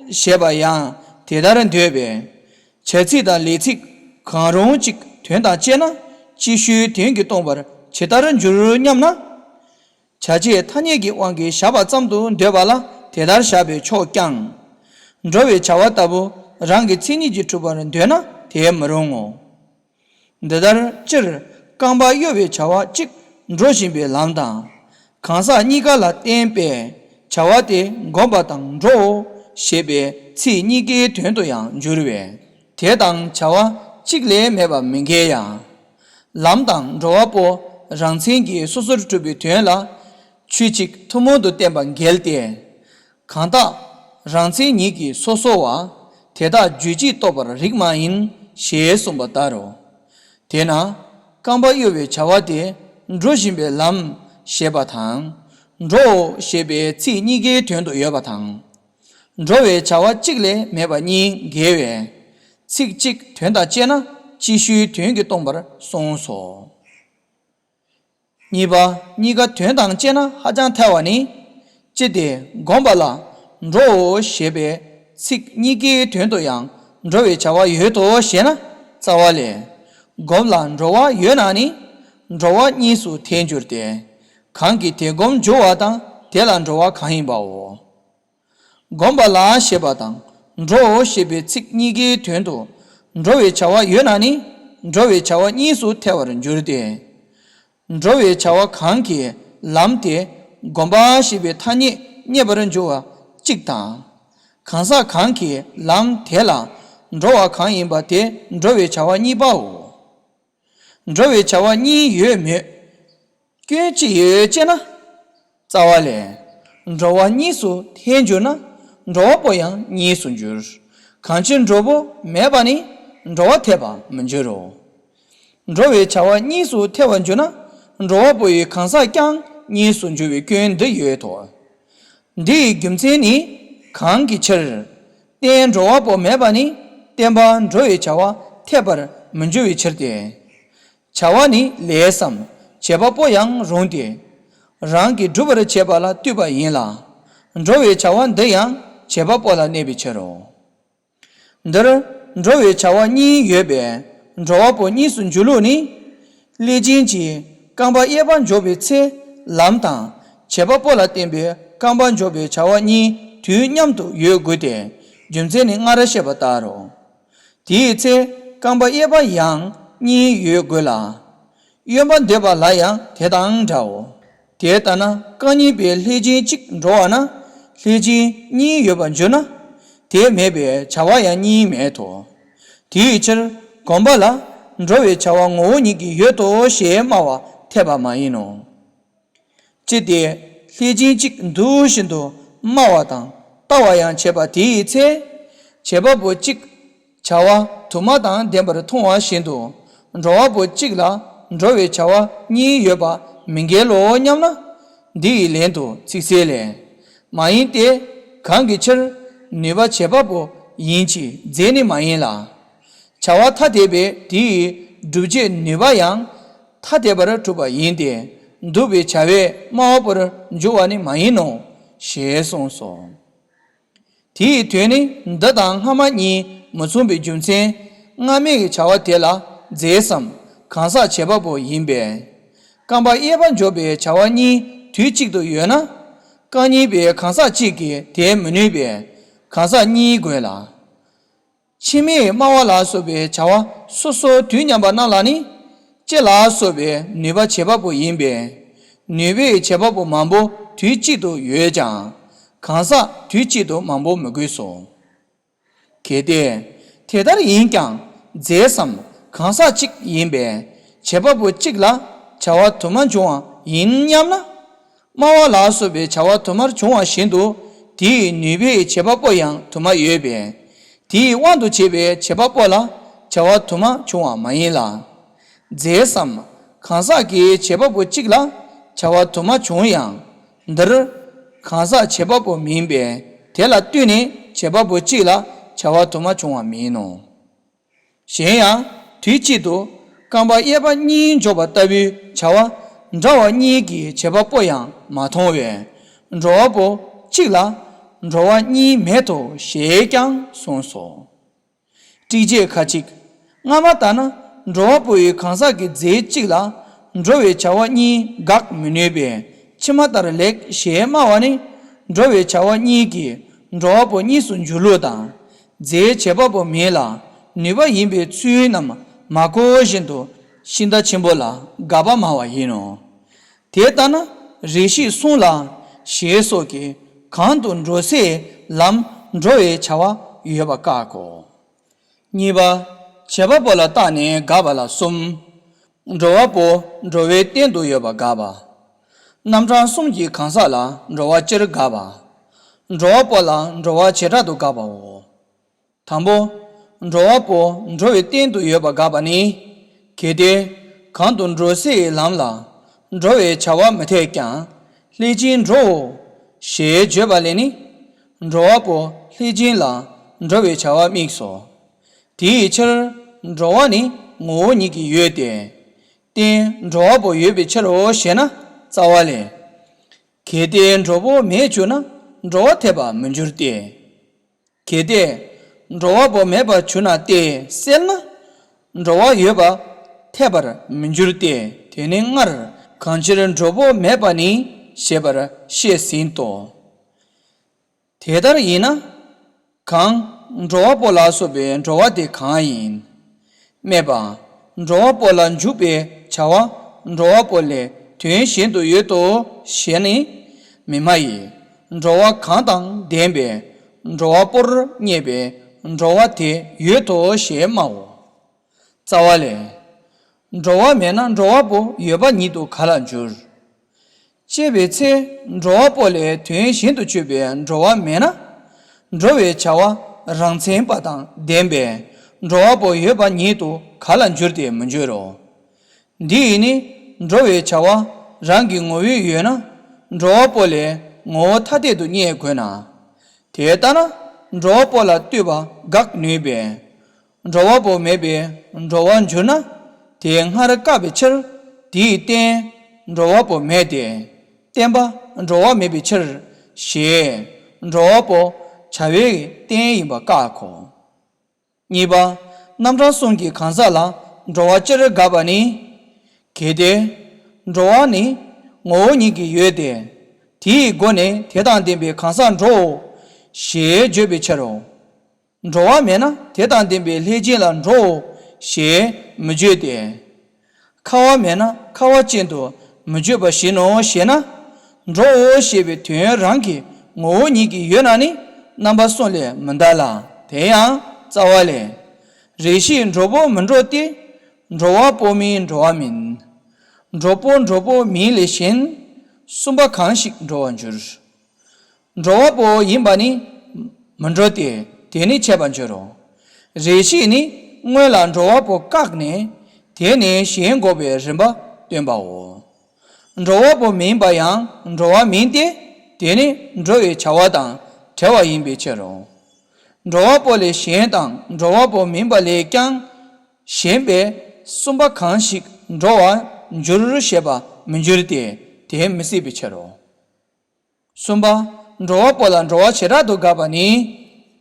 ཞེས་པ་ཡང་དེ་ལྟར་འདོད་པས། བྱ་ཚིག་དང་ལས་ཚིག་གང་རུང་གཅིག་དོན་དང་བཅས་ན་ཅིག་ཤོས་དོན་གྱིས་སྟོང་པར་ཇི་ལྟར་འགྱུར་སྙམ་ན། བྱ་བྱེད་ཐ་སྙད་ཀྱི་དབང་གིས་བཞག་པ་ཙམ་དུ་འདོད་པ་ལ་དེ་ལྟར་བཞག་པས་ཆོག་ཀྱང་། འགྲོ་བའི་བྱ་བ་ལྟ་བུ་རང་གི་མཚན་ཉིད་ཀྱིས་གྲུབ་པར་འདོད་ན་དེ་མི་རུང་ངོ་། འདི་ལྟར་སྤྱིར་རྐང་པ་གཡོ་བའི་བྱ་བ་གཅིག་འགྲོ་བཞིན་པའི་ལམ་དང་། གང་ཟག་གཉིས་ཀ་ལ་བརྟེན་པའི་བྱ་བ་དེ་སྒོམ་པ་དང་འགྲོའོ་ཞེས་པའི་ཚིག་གཉིས་ཀའི་དོན་དུ་ཡང་འགྱུར་བས། དེ་དང་བྱ་བ་གཅིག་ལས་མེད་པ་མི་འགལ་ཡང་། ལམ་དང་འགྲོ་བ་པོ་རང་མཚན་གྱིས་སོ་སོར་གྲུབ་པའི་དོན་ལ་ཆོས་གཅིག་ཐུན་མོང་དུ་བསྟན་པ་འགལ་ཏེ། གང་དག་རང་མཚན་ཉིད་ཀྱིས་སོ་སོ་བ་དེ་དག་རྒྱུད་གཅིག་རྟོགས་པར་རིགས་མ་ཡིན་ཞེས་གསུངས་པ་ལྟར་རོ། དེས་ན་རྐང་པ་གཡོ་བའི་བྱ་བ་དེ་འགྲོ་བཞིན་པའི་ལམ་ཞེས་པ་དང་འགྲོའོ་ཞེས་པའི་ཚིག་གཉིས་ཀའི་དོན་དུ་ཡོད་པ་དང་། འགྲོ་བའི་བྱ་བ་གཅིག་ལས་མེད་པ་གཉིས་འགལ་བས། ཚིག་གཅིག་དོན་དང་བཅས་ན་ཅིག་ཤོས་དོན་གྱིས་སྟོང་པར་གསུངས་སོ། གཉིས་པ། གཉིས་ཀ་དོན་དང་བཅས་ན་ཧ་ཅང་ཐལ་བ་ནི། ཅི་སྟེ་སྒོམ་པ་ལ་འགྲོའོ་ཞེས་པའི་ཚིག་གཉིས་ཀའི་དོན་དུ་ཡང་འགྲོ་བའི་བྱ་བ་ཡོད་དོ་ཞེ་ན། རྩ་བ་ལས། སྒོམ་ལ་འགྲོ་བ་ཡོད་ན་ནི། འགྲོ་བ་གཉིས་སུ་ཐལ་འགྱུར་ཏེ། གང་གིས་དེ་སྒོམ་འགྱུར་བ་དང་དེ་ལ་འགྲོ་བ་གང་ཡིན་པའོ། སྒོམ་པ་ལ་ཞེས་པ་དང་འགྲོའོ་ཞེས་པའི་ཚིག་གཉིས་ཀའི་དོན་དུ་འགྲོ་བའི་བྱ་བ་ཡོད་ན་ནི། འགྲོ་བའི་བྱ་བ་གཉིས་སུ་ཐལ་བར་འགྱུར་ཏེ། འགྲོ་བའི་བྱ་བ་གང་གིས་ལམ་དེ་སྒོམ་པ་ཞེས་པའི་ཐ་སྙད་རྙེད་པར་འགྱུར་བ་གཅིག་དང་། གང་ཟག་གང་གིས་ལམ་དེ་ལ་འགྲོ་བ་གང་ཡིན་པ་དེ་འགྲོ་བའི་བྱ་བ་གཉིས་པའོ། འགྲོ་བའི་བྱ་བ་གཉིས་ཡོད་མོད། སྐྱོན་ཅི་ཡོད་ཅེ་ན། རྩ་བ་ལས། འགྲོ་བ་གཉིས་སུ་ཐལ་འགྱུར་ན། འགྲོ་བ་པོ་ཡང་གཉིས་སུ་འགྱུར། གང་ཕྱིར་འགྲོ་བོ་མེད་པ་ནི། འགྲོ་བ་འཐད་པར་མི་འགྱུར་རོ། འགྲོ་བའི་བྱ་བ་གཉིས་སུ་ཐལ་བར་འགྱུར་ན། འགྲོ་བ་པོ་ཡི་གང་ཟག་ཀྱང་གཉིས་སུ་འགྱུར་བའི་སྐྱོན་འདི་ཡོད་དོ། འདི་ཡི་རྒྱུ་མཚན་ནི། གང་གི་ཕྱིར། རྟེན་འགྲོ་བ་པོ་མེད་པ་ནི། བརྟེན་པ་འགྲོ་བའི་བྱ་བ་འཐད་པར་མི་འགྱུར་བའི་ཕྱིར་ཏེ། བྱ་བ་ནི་ལས་སམ་བྱེད་པ་པོ་ཡང་རུང་སྟེ། རང་གིས་སྒྲུབ་པར་བྱེད་པ་ལ་ལྟོས་པ་ཡིན་ལ། འགྲོ་བའི་བྱ་བ་འདི་ཡང་བྱེད་པ་པོ་ལ་གནས་པའི་ཕྱིར་རོ། འདིར་འགྲོ་བའི་བྱ་བ་གཉིས་ཡོད་པས་འགྲོ་བ་པོ་གཉིས་སུ་འགྱུར་ལུགས་ནི། ལྷས་བྱིན་གྱིས་རྐང་པ་གཡས་པ་འཇོག་པའི་ཚེ་ལམ་དང་བྱེད་པ་པོ་ལ་བརྟེན་པའི་རྐང་པ་འཇོག་པའི་བྱ་བ་གཉིས་དུས་མཉམ་དུ་ཡོད་དགོས་ཏེ། རྒྱུ་མཚན་ནི་སྔར་བཤད་པ་ལྟར་རོ། དེའི་ཚེ་རྐང་པ་གཡས་པ་ཡང་གཉིས་ཡོད་དགོས་ལ། གཡོན་པ་འདེབས་པ་ལ་ཡང་དེ་དང་འདྲའོ། དེ་ལྟ་ན་རྐང་གཉིས་པའི་ལྷས་བྱིན་གཅིག་འགྲོ་བ་ན་ལྷས་བྱིན་གཉིས་ཡོད་པར་འགྱུར་ན། དེ་མེད་པའི་བྱ་བ་ཡང་གཉིས་མེད་དོ། དེའི་ཕྱིར་སྒོམ་པ་ལ་འགྲོ་བའི་བྱ་བ་ངོ་བོ་ཉིད་ཀྱིས་ཡོད་དོ་ཞེས་སྨྲ་བ་འཐད་པ་མ་ཡིན་ནོ། ཅི་སྟེ་ལྷས་བྱིན་གཅིག་འདུག་བཞིན་དུ་སྨྲ་བ་དང་ལྟ་བ་ཡང་བྱེད་པ་དེའི་ཚེ། བྱེད་པ་པོ་གཅིག་བྱ་བ་དུ་མ་དང་ལྡན་པར་མཐོང་བ་བཞིན་དུ། འགྲོ་བ་པོ་གཅིག་ལ་འགྲོ་བའི་བྱ་བ་གཉིས་ཡོད་པ་མི་འགལ་ལོ་སྙམ་ན། འདི་ཡི་ལན་དུ་ཚིག་གསལ་ལས། མ་ཡིན་ཏེ། གང་གི་ཕྱིར་ནུས་པ་བྱེད་པ་པོ་ཡིན་གྱི་རྫས་ནི་མ་ཡིན་ལ། བྱ་བ་ཐ་དད་པས་དེ་ཡི་སྒྲུབ་བྱེད་ནུས་པ་ཡང་ཐ་དད་པར་གྲུབ་པ་ཡིན་ཏེ། འདུ་བའི་བྱ་བས་སྨྲ་བ་པོར་འཇུག་པ་ནི་མ་ཡིན་ནོ། ཞེས་གསུངས་སོ། དེ་ཡི་དོན་ནི་འདི་དང་སྔ་མ་གཉིས་མི་མཚུངས་པའི་རྒྱུ་མཚན། སྔ་མའི་བྱ་བ་དེ་ལ་རྫས་སམ་གང་ཟག་བྱེད་པ་པོ་ཡིན་པས། རྐང་པ་གཡས་པ་འཇོག་པའི་བྱ་བ་གཉིས་དུས་གཅིག་ཏུ་ཡོད་ན། རྐང་གཉིས་པའི་གང་ཟག་གཅིག་གིས་དེ་མི་ནུས་པས་གང་ཟག་གཉིས་དགོས་ལ། ཕྱི་མའི་སྨྲ་བ་ལ་སོགས་པའི་བྱ་བ་སོ་སོ་དུས་མཉམ་པ་རྣམས་ལ་ནི། ལྕེ་ལ་སོགས་པའི་ནུས་པ་བྱེད་པ་པོ་ཡིན་པས། ནུས་པའི་བྱེད་པ་པོ་མང་པོ་དུས་གཅིག་ཏུ་ཡོད་ཀྱང་། གང་ཟག་དུས་གཅིག་ཏུ་མང་པོ་མི་དགོས་སོ། གལ་ཏེ། དེ་ལྟར་ཡིན་ཀྱང་རྫས་སམ་གང་ཟག་གཅིག་ཡིན་པས་བྱེད་པ་པོ་གཅིག་ལ་བྱ་བ་དུ་མ་འབྱུང་བ་ཡིན་སྙམ་ན། སྨྲ་བ་ལ་སོགས་པའི་བྱ་བ་དུ་མར་འབྱུང་བ་བཞིན་དུ། དེའི་ནུས་པས་བྱེད་པ་པོ་ཡང་དུ་མ་ཡོད་པས། དེའི་དབང་དུ་བྱས་པའི་བྱེད་པ་པོ་ལ་བྱ་བ་དུ་མ་འབྱུང་བ་མ་ཡིན་ལ། རྫས་སམ་གང་ཟག་གི་བྱེད་པ་པོ་གཅིག་ལ་བྱ་བ་དུ་མ་འབྱུང་ཡང་། འདིར་གང་ཟག་བྱེད་པ་པོ་མིན་པས། དེ་ལ་ལྟོས་ནས་བྱེད་པ་པོ་གཅིག་ལ་བྱ་བ་དུ་མ་འབྱུང་བ་མིན་ནོ། གཞན་ཡང་དུས་གཅིག་ཏུ་རྐང་པ་གཡས་པ་གཉིས་འཇོག་པ་ལྟ་བུའི་བྱ་བ་འདྲ་བ་གཉིས་ཀྱི་བྱེད་པ་པོ་ཡང་མ་མཐོང་བས། འགྲོ་བ་པོ་གཅིག་ལ་འགྲོ་བ་གཉིས་མེད་དོ་ཞེས་ཀྱང་གསུངས་སོ། བསྒྲིགས་བྱེད་ཁ་ཅིག་སྔ་མ་ལྟར་ན་འགྲོ་བ་པོ་ཡི་གང་ཟག་གི་རྫས་གཅིག་ལ་འགྲོ་བའི་བྱ་བ་གཉིས་དགག་མི་ནུས་པས་ཕྱི་མ་ལྟར་ལེགས་ཞེས་སྨྲ་བ་ནི། འགྲོ་བའི་བྱ་བ་གཉིས་ཀྱིས་འགྲོ་བ་པོ་གཉིས་སུ་འགྱུར་ལུགས་དང་། རྫས་བྱེད་པ་པོ་མིན་ལ་ནུས་པ་ཡིན་པའི་ཚུལ་རྣམས་མ་གོ་བཞིན་དུ་ཤིང་རྟ་ཆེན་པོ་ལ་དགག་པ་སྨྲ་བ་ཡིན་ནོ། དེ་ལྟ་ན་རེ་ཞིག་གསུངས་ལ་ཞེས་སོགས་ཀྱིས་གང་དུ་འགྲོ་སའི་ལམ་འགྲོ་བའི་བྱ་བ་ཡོད་པ་བཀག་གོ། གཉིས་པ། བྱེད་པ་པོ་ལ་བརྟགས་ནས་དགག་པ་ལ་གསུམ། འགྲོ་བ་པོ་འགྲོ་བའི་རྟེན་དུ་ཡོད་པ་དགག་པ། རྣམ་གྲངས་གསུམ་གྱི་གང་ཟག་ལ་འགྲོ་བ་སྤྱིར་དགག་པ། འགྲོ་བ་པོ་ལ་འགྲོ་བ་བྱེ་བྲག་ཏུ་དགག་པའོ། དང་པོ། འགྲོ་བ་པོ་འགྲོ་བའི་རྟེན་དུ་ཡོད་པ་དགག་པ་ནི། གལ་ཏེ། གང་དུ་འགྲོ་སའི་ལམ་ལ་འགྲོ་བའི་བྱ་བ་མི་འཐད་ཀྱང་། ལྷས་བྱིན་འགྲོའོ། ཞེས་བརྗོད་པ་ལས་ནི། འགྲོ་བ་པོ་ལྷས་བྱིན་ལ་འགྲོ་བའི་བྱ་བ་དམིགས་སོ། དེའི་ཕྱིར་འགྲོ་བ་ནི་ངོ་བོ་ཉིད་ཀྱིས་ཡོད་དེ། རྟེན་འགྲོ་བ་པོ་ཡོད་པའི་ཕྱིར་རོ་ཞེ་ན། རྩ་བ་ལས། གལ་ཏེ་འགྲོ་བོ་མེད་གྱུར་ན་འགྲོ་བ་འཐད་པར་མི་འགྱུར་ཏེ། གལ་ཏེ་འགྲོ་བ་པོ་མེད་པར་གྱུར་ན་སྟེ་སེལ་ན། འགྲོ་བ་ཡོད་པ་འཐད་པར་མི་འགྱུར་ཏེ། དེ་ནི་སྔར་གང་ཕྱིར་འགྲོ་བོ་མེད་པ་ནི་ཞེས་པར་བཤད་ཟིན་ཏོ། དེ་ལྟར་ཡིན་ན། གང་འགྲོ་བ་པོ་ལ་སོགས་པའི་འགྲོ་བ་དེ་གང་ཡིན། སྨྲས་པ། འགྲོ་བ་པོ་ལ་འཇུག་པའི་བྱ་བ་འགྲོ་བ་པོ་ལས་དོན་གཞན་དུ་ཡོད་དོ་ཞེ་ན། མི་སྨྲ་ཡི། འགྲོ་བ་གང་དང་ལྡན་པའི་འགྲོ་བ་པོར་བསྙད་པའི་འགྲོ་བ་དེ་ཡོད་དོ་ཞེས་སྨྲའོ། རྩ་བ་ལས། འགྲོ་བ་མེད་ན་འགྲོ་བ་པོ་ཡོད་པ་ཉིད་དུ་ག་ལ་འགྱུར། ཅེས་པའི་ཚེ་འགྲོ་བ་པོ་ལས་དོན་གཞན་དུ་གྱུར་པའི་འགྲོ་བ་མེད་ན། འགྲོ་བའི་བྱ་བ་རང་མཚན་པ་དང་ལྡན་པས་འགྲོ་བ་པོ་ཡོད་པ་ཉིད་དུ་ག་ལ་འགྱུར་ཏེ་མི་འགྱུར་རོ། འདི་ཡིས་ནི་འགྲོ་བའི་བྱ་བ་རང་གི་ངོ་བོས་ཡོད་ན་འགྲོ་བ་པོ་ལས་ངོ་བོ་ཐ་དད་དུ་བསྙད་དགོས་ན། དེ་ལྟ་ན་འགྲོ་བ་པོ་ལ་ལྟོས་པ་དགག་ནུས་པས། འགྲོ་བ་པོ་མེད་པའི་འགྲོ་བ་འགྱུར་ན་དེ་སྔར་བཀག་པའི་ཕྱིར། དེའི་རྟེན་འགྲོ་བ་པོ་མེད་དེ། བརྟེན་པ་འགྲོ་བ་མེད་པའི་ཕྱིར། ཞེས་འགྲོ་བ་པོ་བྱ་བའི་རྟེན་ཡིན་པ་བཀག་གོ། གཉིས་པ། རྣམ་གྲངས་གསུམ་གྱི་གང་ཟག་ལ་འགྲོ་བ་སྤྱིར་དགག་པ་ནི། གལ་ཏེ། འགྲོ་བ་ནི་ངོ་བོ་ཉིད་ཀྱིས་ཡོད་དེ། དེའི་སྒོ་ནས་དེ་དང་ལྡན་པའི་གང་ཟག་འགྲོའོ། ཞེས་བརྗོད་པའི་ཕྱིར་རོ། འགྲོ་བ་མེད་ན་དེ་དང་ལྡན་པའི་ལྷས་བྱིན་ལ་འགྲོའོ་ཞེས་མི་བརྗོད་དེ། ཁ་བ་མེད་ན་ཁ་བ་ཅན་དུ་མི་བརྗོད་པ་བཞིན་ནོ་ཞེ་ན། འགྲོའོ་ཞེས་པའི་དོན་རང་གི་ངོ་བོ་ཉིད་ཀྱིས་ཡོད་ན་ནི་རྣམ་པ་གསུམ་ལས་མི་འདའ་ལ། དེ་ཡང་རྩ་བ་ལས། རེ་ཞིག་འགྲོ་བོ་མི་འགྲོ་སྟེ། འགྲོ་བ་པོ་མིན་འགྲོ་བ་མིན། འགྲོ་བོ་འགྲོ་བོ་མིན་ལས་གཞན། གསུམ་པ་གང་ཞིག་འགྲོ་བར་འགྱུར། འགྲོ་བ་པོ་ཡིན་པ་ནི་མི་འགྲོ་སྟེ་དེ་ནི་ཆད་པར་འགྱུར་རོ། རེ་ཞིག་ནི་སྔོན་ལ་འགྲོ་བ་པོ་བཀག་ནས་དེ་ནས་གཞན་འགོག་པའི་རིམ་པ་སྟོན་པའོ། འགྲོ་བ་པོ་མིན་པ་ཡང་འགྲོ་བ་མིན་ཏེ་དེ་ནི་འགྲོ་བའི་བྱ་བ་དང་བྲལ་བ་ཡིན་པའི་ཕྱིར་རོ། འགྲོ་བ་པོ་ལས་གཞན་དང་འགྲོ་བ་པོ་མིན་པ་ལས་ཀྱང་གཞན་པའི་གསུམ་པ་གང་ཞིག་འགྲོ་བར་འགྱུར་ཞེས་པ་མི་འགྱུར་ཏེ་དེ་མི་སྲིད་པའི་ཕྱིར་རོ། གསུམ་པ། འགྲོ་བ་པོ་ལ་འགྲོ་བ་བྱེ་བྲག་ཏུ་དགག་པ་ནི།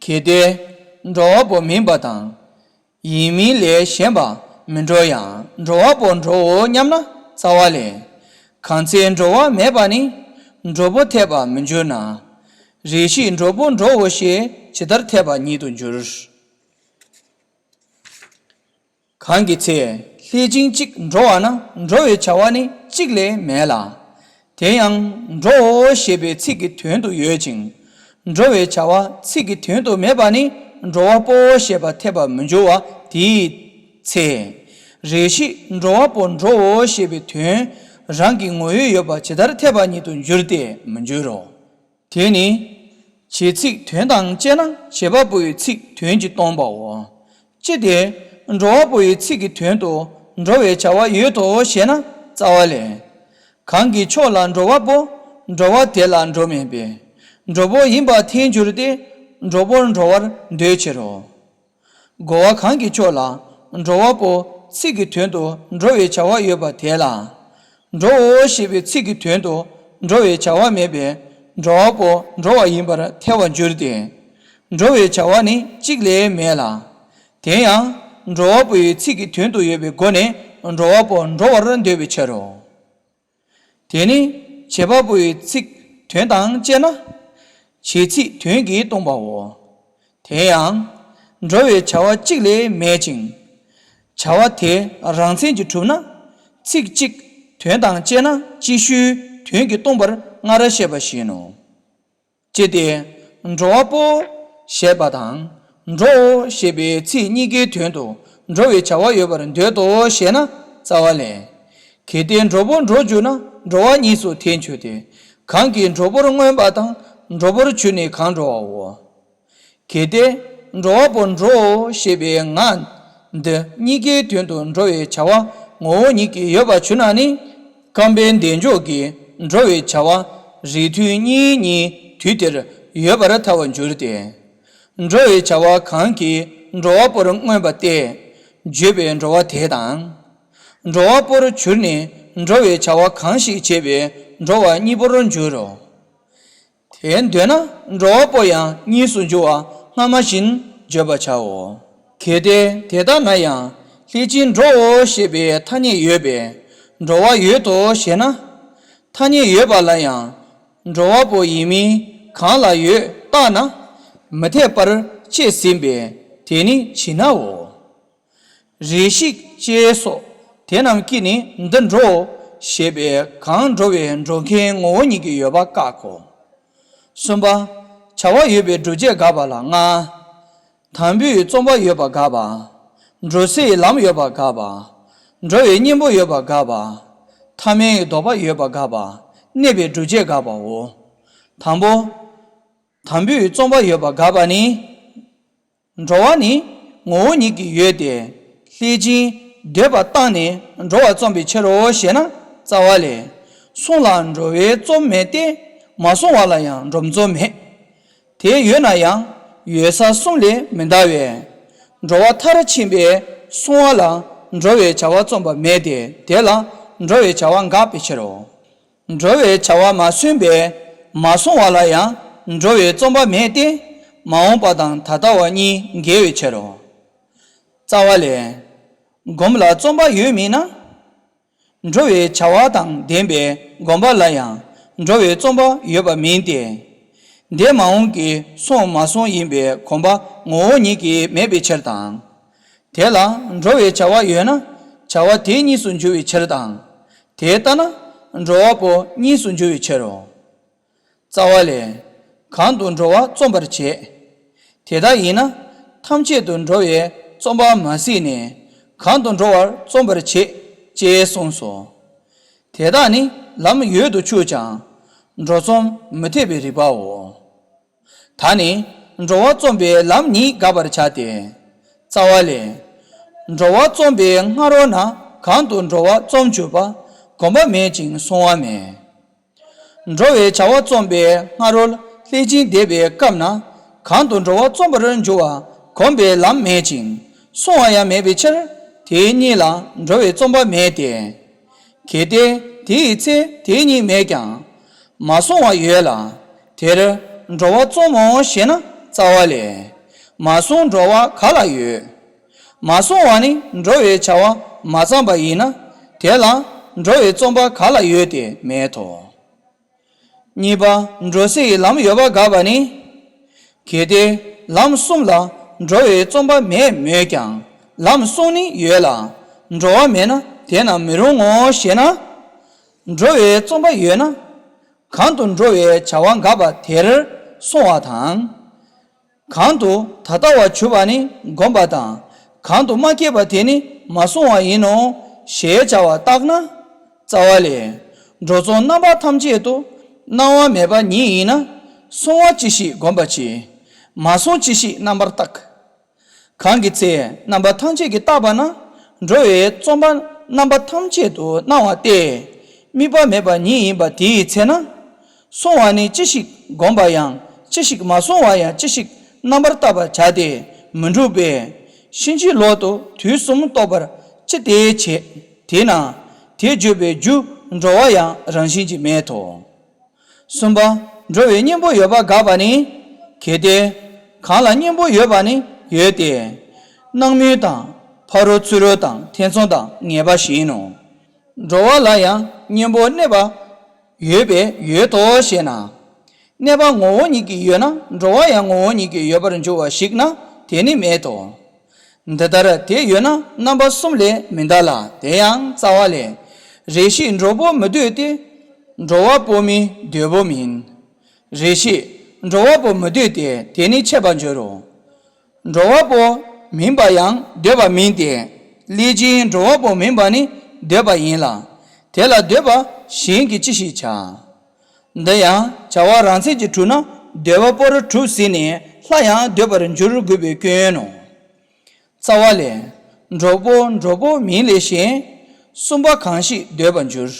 གལ་ཏེ། འགྲོ་བ་པོ་མིན་པ་དང་། ཡིན་མིན་ལས་གཞན་པ་མི་འགྲོ་ཡང་འགྲོ་བ་པོ་འགྲོའོ་སྙམ་ན་རྩ་བ་ལས། གང་ཚེ་འགྲོ་བ་མེད་པ་ནི་འགྲོ་བོ་འཐད་པར་མི་འགྱུར་ན། རེ་ཞིག་འགྲོ་བོ་འགྲོའོ་ཞེས་ཇི་ལྟར་འཐད་པ་ཉིད་དུ་འགྱུར། གང་གི་ཚེ་ལྷས་བྱིན་གཅིག་འགྲོ་བ་ན་འགྲོ་བའི་བྱ་བ་ནི་གཅིག་ལས་མེད་ལ། དེ་ཡང་འགྲོའོ་ཞེས་པའི་ཚིག་གི་དོན་དུ་ཡོད་ཅིང་། འགྲོ་བའི་བྱ་བ་ཚིག་གི་དོན་དུ་མེད་པ་ནི་འགྲོ་བ་པོ་ཞེས་པ་འཐད་པར་མི་འགྱུར་བ་དེའི་ཚེ། རེ་ཞིག་འགྲོ་བ་པོ་འགྲོའོ་ཞེས་པའི་དོན་རང་གི་ངོ་བོས་ཡོད་པ་ཇི་ལྟར་འཐད་པ་ཉིད་དུ་འགྱུར་ཏེ་མི་འགྱུར་རོ། དེ་ནི། བྱེད་ཚིག་དོན་དང་བཅས་ན་བྱེད་པ་པོའི་ཚིག་དོན་གྱིས་སྟོང་པའོ། ཅི་སྟེ། འགྲོ་བ་པོའི་ཚིག་གི་དོན་དུ་འགྲོ་བའི་བྱ་བ་ཡོད་དོ་ཞེ་ན་རྩ་བ་ལས། གང་གི་ཕྱོགས་ལ་འགྲོ་བ་པོ་འགྲོ་བ་དེ་ལ་འགྲོ་མིན་པས། འགྲོ་བོ་ཡིན་པར་ཐལ་འགྱུར་ཏེ་འགྲོ་བོར་འགྲོ་བར་འདོད་ཕྱིར་རོ། རྒོལ་བ་གང་གི་ཕྱོགས་ལ་འགྲོ་བ་པོ་ཚིག་གི་དོན་དུ་འགྲོ་བའི་བྱ་བ་ཡོད་པ་དེ་ལ། འགྲོའོ་ཞེས་པའི་ཚིག་གི་དོན་དུ་འགྲོ་བའི་བྱ་བ་མེད་པས་འགྲོ་བ་པོ་འགྲོ་བ་ཡིན་པར་ཐལ་བར་འགྱུར་ཏེ། འགྲོ་བའི་བྱ་བ་ནི་གཅིག་ལས་མེད་ལ། དེ་ཡང་འགྲོ་བ་པོའི་ཚིག་གི་དོན་དུ་ཡོད་པའི་སྒོ་ནས་འགྲོ་བ་པོ་འགྲོ་བར་འདོད་པའི་ཕྱིར་རོ། དེ་ནི་བྱེད་པ་པོའི་ཚིག་དོན་དང་བཅས་ན། བྱེད་ཚིག་དོན་གྱིས་སྟོང་པའོ། དེ་ཡང་། འགྲོ་བའི་བྱ་བ་གཅིག་ལས་མེད་ཅིང་། བྱ་བ་དེ་རང་མཚན་གྱིས་གྲུབ་ན། ཚིག་གཅིག་དོན་དང་བཅས་ན་ཅིག་ཤོས་དོན་གྱིས་སྟོང་པར་སྔར་བཤད་པ་བཞིན་ནོ། ཅི་སྟེ། འགྲོ་བ་པོ། ཞེས་པ་དང་། འགྲོའོ་ཞེས་པའི་ཚིག་གཉིས་ཀའི་དོན་དུ་འགྲོ་བའི་བྱ་བ་ཡོད་པར་འདོད་དོ་ཞེ་ན་རྩ་བ་ལས། གལ་ཏེ་འགྲོ་བོ་འགྲོ་འགྱུར་ན་འགྲོ་བ་གཉིས་སུ་ཐལ་འགྱུར་ཏེ། གང་གིས་འགྲོ་བོར་མངོན་པ་དང་འགྲོ་བོར་གྱུར་ནས་གང་འགྲོ་བའོ། གལ་ཏེ་འགྲོ་བ་པོ་འགྲོའོ་ཞེས་པའི་ངག་འདི་གཉིས་ཀའི་དོན་དུ་འགྲོ་བའི་བྱ་བ་ངོ་བོ་ཉིད་ཀྱིས་ཡོད་པར་གྱུར་ན་ནི། རྐང་པའི་འདས་འཇོག་གིས་འགྲོ་བའི་བྱ་བ་རིགས་མཐུན་གཉིས་གཉིས་དུས་དེར་ཡོད་པར་ཐལ་བར་འགྱུར་ཏེ། འགྲོ་བའི་བྱ་བ་གང་གིས་ འགྲོ་བ་པོར་མངོན་པ་སྟེ། བརྗོད་པའི་འགྲོ་བ་དེ་དང་། འགྲོ་བ་པོར་གྱུར་ནས་འགྲོ་བའི་བྱ་བ་གང་ཞིག་བྱེད་པའི་འགྲོ་བ་གཉིས་པོར་འགྱུར་རོ། དེ་འདོད་ན་འགྲོ་བ་པོ་ཡང་གཉིས་སུ་འགྱུར་བ་སྔ་མ་བཞིན་བརྗོད་པར་བྱའོ། གལ་ཏེ་དེ་ལྟ་ན་ཡང་ལྷས་བྱིན་འགྲོའོ་ཞེས་པའི་ཐ་སྙད་ཡོད་པས་འགྲོ་བ་ཡོད་དོ་ཞེ་ན། ཐ་སྙད་ཡོད་པ་ལ་ཡང་འགྲོ་བ་པོ་ཡིན་མིན་གང་ལ་ཡོད་བརྟགས་ན་མི་འཐད་པར་བཤད་ཟིན་པས་དེ་ནི་ཇི་སྣའོ། རེ་ཞིག་ཅེས་སོགས་དེ་རྣམས་ཀྱིས་ནི་འདི་འགྲོའོ་ཞེས་པའི་གང་འགྲོ་བའི་འགྲོ་མཁན་ངོ་བོ་ཉིད་ཀྱིས་ཡོད་པ་བཀག་གོ། གསུམ་པ། བྱ་བ་ཡོད་པའི་སྒྲུབ་བྱེད་དགག་པ་ལ་ལྔ། དང་པོའི་རྩོམ་པ་ཡོད་པ་དགག་པ། འགྲོ་སའི་ལམ་ཡོད་པ་དགག་པ། འགྲོ་བའི་གཉེན་པོ་ཡོད་པ་དགག་པ། ཐ་མའི་ལྡོག་པ་ཡོད་པ་དགག་པ། གནས་པའི་སྒྲུབ་བྱེད་དགག་པའོ། དང་པོ། དང་པོའི་རྩོམ་པ་ཡོད་པ་དགག་པ་ནི། འགྲོ་བ་ནི་ངོ་བོ་ཉིད་ཀྱིས་ཡོད་དེ། ལྷས་བྱིན་འདོད་པ་བཏང་ནས་འགྲོ་བ་རྩོམ་པའི་ཕྱིར་རོ་ཞེ་ན་རྩ་བ་ལས། བསྲུང་ལ་འགྲོ་བའི་རྩོམ་མེད་དེ། མ་བསྲུང་བ་ལ་ཡང་འགྲོ་རྩོམ་མེད། དེ་ཡོད་ན་ཡང་ཡོད་ས་གསུམ་ལས་མི་འདའ་བས། འགྲོ་བ་མཐར་ཕྱིན་པས་བསྲུང་བ་ལ་འགྲོ་བའི་བྱ་བ་རྩོམ་པ་མེད་དེ་དེ་ལ་འགྲོ་བའི་བྱ་བ་འགག་པའི་ཕྱིར་རོ། འགྲོ་བའི་བྱ་བ་མ་བསྲུངས་པས་མ་བསྲུང་བ་ལ་ཡང་འགྲོ་བའི་རྩོམ་པ་མེད་དེ། མ་འོངས་པ་དང་ད་ལྟ་བ་གཉིས་འགལ་བའི་ཕྱིར་རོ། རྩ་བ་ལས། སྒོམ་ལ་རྩོམ་པ་ཡོད་མིན་ན། འགྲོ་བའི་བྱ་བ་དང་ལྡན་པའི་སྒོམ་པ་ལ་ཡང་འགྲོ་བའི་རྩོམ་པ་ཡོད་པ་མིན་ཏེ། འདས་མ་འོངས་ཀྱི་བསྲུང་མ་བསྲུང་ཡིན་པའི་གོམས་པ་ངོ་བོ་ཉིད་ཀྱིས་མེད་པའི་ཕྱིར་དང་། དེ་ལ་འགྲོ་བའི་བྱ་བ་ཡོད་ན་བྱ་བ་དེ་གཉིས་སུ་འགྱུར་བའི་ཕྱིར་དང་། དེ་ལྟ་ན་འགྲོ་བ་པོ་གཉིས་སུ་འགྱུར་བའི་ཕྱིར་རོ། རྩ་བ་ལས། གང་དུ་འགྲོ་བ་རྩོམ་པར་བྱེད། དེ་ལྟ་ཡིན་ན་ཐམས་ཅད་དུ་འགྲོ་བའི་རྩོམ་པ་མ་གཟིགས་ནས་གང་དུ་འགྲོ་བར་རྩོམ་པར་བྱེད་ཅེས་གསུངས་སོ། དེ་དག་ནི་ལམ་ཡོད་དུ་ཆུག་ཀྱང་འགྲོ་རྩོམ་མི་འཐད་པའི་རིགས་པའོ། ད་ནི་འགྲོ་བ་རྩོམ་པའི་ལམ་ཉིད་དགག་པར་བྱ་སྟེ། རྩ་བ་ལས། འགྲོ་བ་རྩོམ་པའི་སྔ་རོལ་ན་གང་དུ་འགྲོ་བ་རྩོམ་གྱུར་པ་གོམས་པ་མེད་ཅིང་བསྲུང་བ་མེད། འགྲོ་བའི་བྱ་བ་རྩོམ་པའི་སྔ་རོལ་ལྷས་བྱིན་འདོད་པའི་སྐབས་ན་གང་དུ་འགྲོ་བ་རྩོམ་པར་འགྱུར་བ་གོམས་པའི་ལམ་མེད་ཅིང་བསྲུང་བ་ཡང་མེད་པའི་ཕྱིར་དེ་གཉིས་ལ་འགྲོ་བའི་རྩོམ་པ་མེད་དེ། གལ་ཏེ་དེ་ཡི་ཚེ་དེ་གཉིས་མེད་ཀྱང་མ་བསྲུང་བ་ཡོད་ལ། དེར་འགྲོ་བ་རྩོམ་མོ་ཞེ་ན་རྩ་བ་ལས། མ་བསྲུང་འགྲོ་བ་ག་ལ་ཡོད། མ་བསྲུང་བ་ནི་འགྲོ་བའི་བྱ་བ་མ་བརྩམས་པ་ཡིན་ན་དེ་ལ་འགྲོ་བའི་རྩོམ་པ་ག་ལ་ཡོད་དེ་མེད་དོ། གཉིས་པ། འགྲོ་སའི་ལམ་ཡོད་པ་དགག་པ་ནི། གལ་ཏེ་ལམ་གསུམ་ལ་འགྲོ་བའི་རྩོམ་པ་མེད་མོད་ཀྱང་ལམ་གསུམ་ནི་ཡོད་ལ་འགྲོ་བ་མེད་ན་དེ་རྣམས་མི་རུང་ངོ་ཞེ་ན། འགྲོ་བའི་རྩོམ་པ་ཡོད་ན། གང་དུ་འགྲོ་བའི་བྱ་བ་འགག་པ་དེར་བསྲུང་བ་དང་། གང་དུ་ད་ལྟ་བ་གྱུར་པ་ནི་བསྒོམ་པ་དང་གང་དུ་མ་སྐྱེས་པ་དེ་ནི་མ་བསྲུང་བ་ཡིན་ནོ་ཞེས་བྱ་བ་བརྟགས་ན། རྩ་བ་ལས། འགྲོ་རྩོམ་རྣམ་པ་ཐམས་ཅད་དུ་སྣང་བ་མེད་པ་ཉིད་ཡིན་ན་བསྲུང་བ་ཅི་ཞིག་བསྒོམ་པ་ཅི། མ་བསྲུང་ཅི་ཞིག་རྣམ་པར་བརྟག་གང་གི་ཚེ་རྣམ་པ་ཐམས་ཅད་ཀྱིས་བརྟགས་པ་ན་འགྲོ་བའི་རྩོམ་པ་རྣམ་པ་ཐམས་ཅད་དུ་སྣང་བ་སྟེ། དམིགས་པ་མེད་པ་ཉིད་ཡིན་པ་དེའི་ཚེ་ན། བསྲུང་བ་ནི་ཅི་ཞིག་བསྒོམ་པ་ཡང་ཅི་ཞིག་མ་བསྲུང་བ་ཡང་ཅི་ཞིག་རྣམ་པར་བརྟག་པར་བྱ་སྟེ་མི་འགྲུབ་པས། ཕྱིན་ཅི་ལོག་ཏུ་དུས་གསུམ་རྟོགས་པར་ཅི་སྟེ་བྱེད། དེས་ན་དེ་བརྗོད་པའི་རྒྱུ་འགྲོ་བ་ཡང་རང་བཞིན་གྱིས་མེད་དོ། གསུམ་པ། འགྲོ་བའི་གཉེན་པོ་ཡོད་པ་དགག་པ་ནི། གལ་ཏེ། གང་ལ་གཉེན་པོ་ཡོད་པ་ནི་ཡོད་དེ། སྣང་མུན་དང་ཕ་རོལ་ཚུ་རོལ་དང་ཐེ་ཚོམ་དང་ངེས་པ་བཞིན་ནོ། འགྲོ་བ་ལ་ཡང་གཉེན་པོ་གནས་པ་ཡོད་པས་ཡོད་དོ་ཞེ་ན། གནས་པ་ངོ་བོ་ཉིད་ཀྱིས་ཡོད་ན་འགྲོ་བ་ཡང་ངོ་བོ་ཉིད་ཀྱིས་ཡོད་པར་འགྱུར་བ་ཞིག་ན་དེ་ནི་མེད་དོ། འདི་ལྟར་དེ་ཡོད་ན་རྣམ་པ་གསུམ་ལས་མི་འདའ་ལ། དེ་ཡང་རྩ་བ་ལས། རེ་ཞིག་འགྲོ་བོ་མི་འདོད་དེ། འགྲོ་བ་པོ་མིན་འདོད་བོ་མིན། རེ་ཞིག་འགྲོ་བ་པོ་མི་འདོད་དེ་དེ་ནི་ཆད་པར་འགྱུར་རོ། འགྲོ་བ་པོ་མིན་པ་ཡང་འདོད་པ་མིན་ཏེ། ལྷས་བྱིན་འགྲོ་བ་པོ་མིན་པ་ནི་འདོད་པ་ཡིན་ལ། དེ་ལ་འདོད་པ་གཞན་གྱིས་ཅི་ཞིག་བྱ། འདི་ཡང་བྱ་བ་རང་མཚན་གྱིས་གྲུབ་ན་འདོད་པ་པོར་གྲུབ་ཟིན་ནས་སླར་ཡང་འདོད་པར་འགྱུར་དགོས་པའི་སྐྱོན་ནོ། རྩ་བ་ལས། འགྲོ་བོ་འགྲོ་བོ་མིན་ལས་གཞན། གསུམ་པ་གང་ཞིག་འདོད་པར་འགྱུར།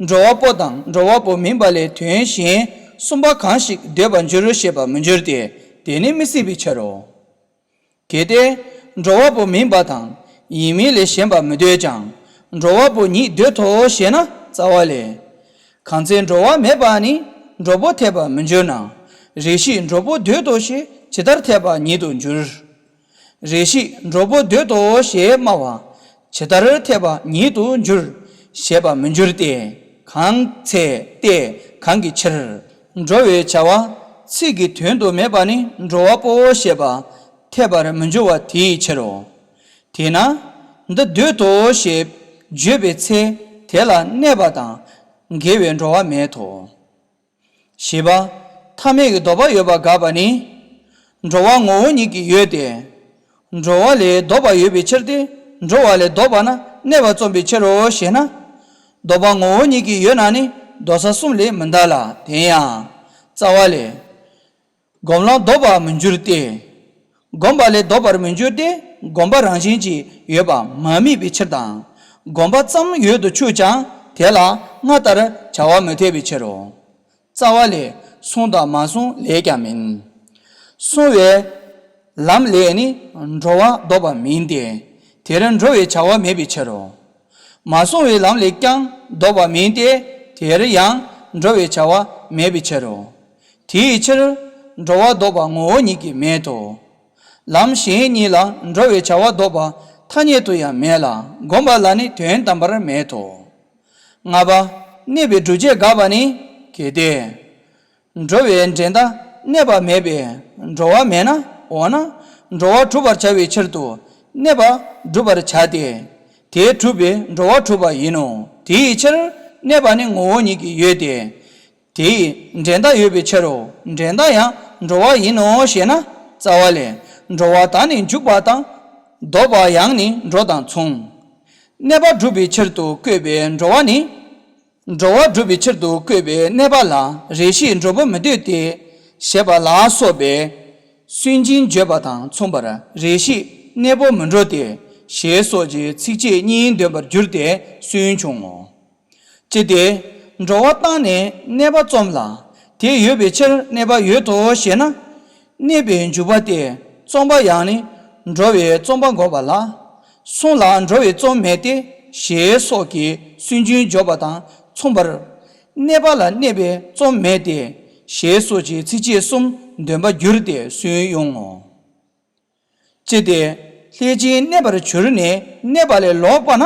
འགྲོ་བ་པོ་དང་འགྲོ་བ་པོ་མིན་པ་ལས་དོན་གཞན་གསུམ་པ་གང་ཞིག་འདོད་པར་འགྱུར་ཞེས་པ་མི་འགྱུར་ཏེ་དེ་ནི་མི་སྲིད་པའི་ཕྱིར་རོ། གལ་ཏེ། འགྲོ་བ་པོ་མིན་པ་དང་ཡིན་མིན་ལས་གཞན་པ་མི་འདོད་ཀྱང་འགྲོ་བ་པོ་ཉིད་འདོད་དོ་ཞེ་ན། རྩ་བ་ལས། གང་ཚེ་འགྲོ་བ་མེད་པ་ནི་འགྲོ་པོ་འཐད་པར་མི་འགྱུར་ན། རེ་ཞིག་འགྲོ་པོ་འདོད་དོ་ཞེས་ཇི་ལྟར་འཐད་པ་ཉིད་དུ་འགྱུར། རེ་ཞིག་འགྲོ་པོ་འདོད་དོ་ཞེས་སྨྲ་བ་ཇི་ལྟར་འཐད་པ་ཉིད་དུ་འགྱུར་ཞེས་པ་མི་འགྱུར་ཏེ། གང་ཚེ་སྟེ་གང་གི་ཕྱིར། འགྲོ་བའི་བྱ་བ་ཚིག་གི་དོན་དུ་མེད་པ་ནི་འགྲོ་བ་པོ་ཞེས་པ་འཐད་པར་མི་འགྱུར་བ་དེའི་ཕྱིར་རོ། དེས་ན་འདི་འདོད་དོ་ཞེས་བརྗོད་པའི་ཚེ་དེ་ལ་གནས་པ་དང་འགལ་བའི་འགྲོ་བ་མེད་དོ། བཞི་པ། ཐ་མལ་གྱི་ལྡོག་པ་ཡོད་པ་དགག་པ་ནི། འགྲོ་བ་ངོ་བོ་ཉིད་ཀྱིས་ཡོད་དེ། འགྲོ་བ་ལས་ལྡོག་པ་ཡོད་པའི་ཕྱིར་ཏེ། འགྲོ་བ་ལས་ལྡོག་པ་ན་གནས་པ་རྩོམ་པའི་ཕྱིར་རོ་ཞེ་ན། ལྡོག་པ་ངོ་བོ་ཉིད་ཀྱིས་ཡོད་ན་ནི་ལྡོག་ས་གསུམ་ལས་མི་འདའ་ལ། དེ་ཡང་། རྩ་བ་ལས། སྒོམ་ལམ་ལྡོག་པར་མི་འགྱུར་ཏེ། སྒོམ་པ་ལས་ལྡོག་པར་མི་འགྱུར་ཏེ། སྒོམ་པ་རང་བཞིན་གྱིས་ཡོད་པ་མ་དམིགས་པའི་ཕྱིར་དང་། སྒོམ་པ་ཙམ་ཡོད་དུ་ཆུག་ཀྱང་དེ་ལ་སྔར་ལྟར་བྱ་བ་མི་འཐད་པའི་ཕྱིར་རོ། རྩ་བ་ལས། བསྲུང་དང་མ་བསྲུང་ལས་ཀྱང་མིན། བསྲུང་བའི་ལམ་ལས་ནི་འགྲོ་བ་ལྡོག་པ་མིན་ཏེ། དེར་འགྲོ་བའི་བྱ་བ་མེད་པའི་ཕྱིར་རོ། མ་བསྲུང་བའི་ལམ་ལས་ཀྱང་ལྡོག་པ་མིན་ཏེ། དེར་ཡང་འགྲོ་བའི་བྱ་བ་མེད་པའི་ཕྱིར་རོ། དེའི་ཕྱིར། འགྲོ་བ་ལྡོག་པ་ངོ་བོ་ཉིད་ཀྱིས་མེད་དོ། ལམ་གཞན་གཉིས་ལ་འགྲོ་བའི་བྱ་བ་ལྡོག་པ་ཐ་སྙད་དུ་ཡང་མེད་ལ། སྒོམ་པ་ལ་ནི་དོན་དམ་པར་མེད་དོ། ལྔ་པ། གནས་པའི་སྒྲུབ་བྱེད་དགག་པ་ནི། གལ་ཏེ། འགྲོ་བའི་འབྲས་རྟགས་གནས་པ་མེད་པས་འགྲོ་བ་མེད་ན། འོ་ན་འགྲོ་བ་གྲུབ་པར་བྱ་བའི་ཕྱིར་དུ་གནས་པ་སྒྲུབ་པར་བྱ་སྟེ། དེ་གྲུབ་པས་འགྲོ་བ་གྲུབ་པ་ཡིན་ནོ། དེའི་ཕྱིར་གནས་པ་ནི་ངོ་བོ་ཉིད་ཀྱིས་ཡོད་དེ། དེ་ཡི་འབྲས་རྟགས་ཡོད་པའི་ཕྱིར་རོ། འབྲས་རྟགས་ཡང་འགྲོ་བ་ཡིན་ནོ་ཞེ་ན། རྩ་བ་ལས། འགྲོ་བ་དང་ནི་འཇུག་པ་དང་། ལྡོག་པ་ཡང་ནི་འགྲོ་དང་མཚུངས། གནས་པ་སྒྲུབ་པའི་ཕྱིར་དུ་བཀོད་པའི་འགྲོ་བ་ནི། འགྲོ་བ་སྒྲུབ་པའི་ཕྱིར་དུ་བཀོད་པའི་གནས་པ་ལ་རེ་ཞིག་འགྲོ་པོ་མི་འདོད་དེ། ཞེས་པ་ལ་སོགས་པའི་སུན་འབྱིན་བརྗོད་པ་དང་མཚུངས་པར་རེ་ཞིག་གནས་པོ་མི་འགྲོ་སྟེ། ཞེས་སོགས་ཀྱི་ཚིགས་བཅད་གཉིས་འདོན་པར་འགྱུར་ཏེ་སུན་བྱུང་ངོ་། ཅི་སྟེ། འགྲོ་བ་བཏང་ནས་གནས་པ་རྩོམ་ལ། དེ་ཡོད་པའི་ཕྱིར་གནས་པ་ཡོད་དོ་ཞེ་ན། གནས་པའི་འཇུག་པ་སྟེ་རྩོམ་པ་ཡང་ནི་འགྲོ་བའི་རྩོམ་པ་འགོག་པ་ལ། བསྲུང་ལ་འགྲོ་བའི་རྩོམ་མེད་དེ། ཞེས་སོགས་ཀྱི་སུན་འབྱིན་བརྗོད་པ་དང་མཚུངས་པར། གནས་པ་ལ་གནས་པའི་རྩོམ་མེད་དེ། ཞེས་སོགས་ཀྱི་ཚིགས་བཅད་གསུམ་འདོན་པར་འགྱུར་ཏེ་སུན་དབྱུང་ངོ་། ཅི་སྟེ། ལྷས་བྱིན་གནས་པར་གྱུར་ནས་གནས་པ་ལས་ལོག་པ་ན་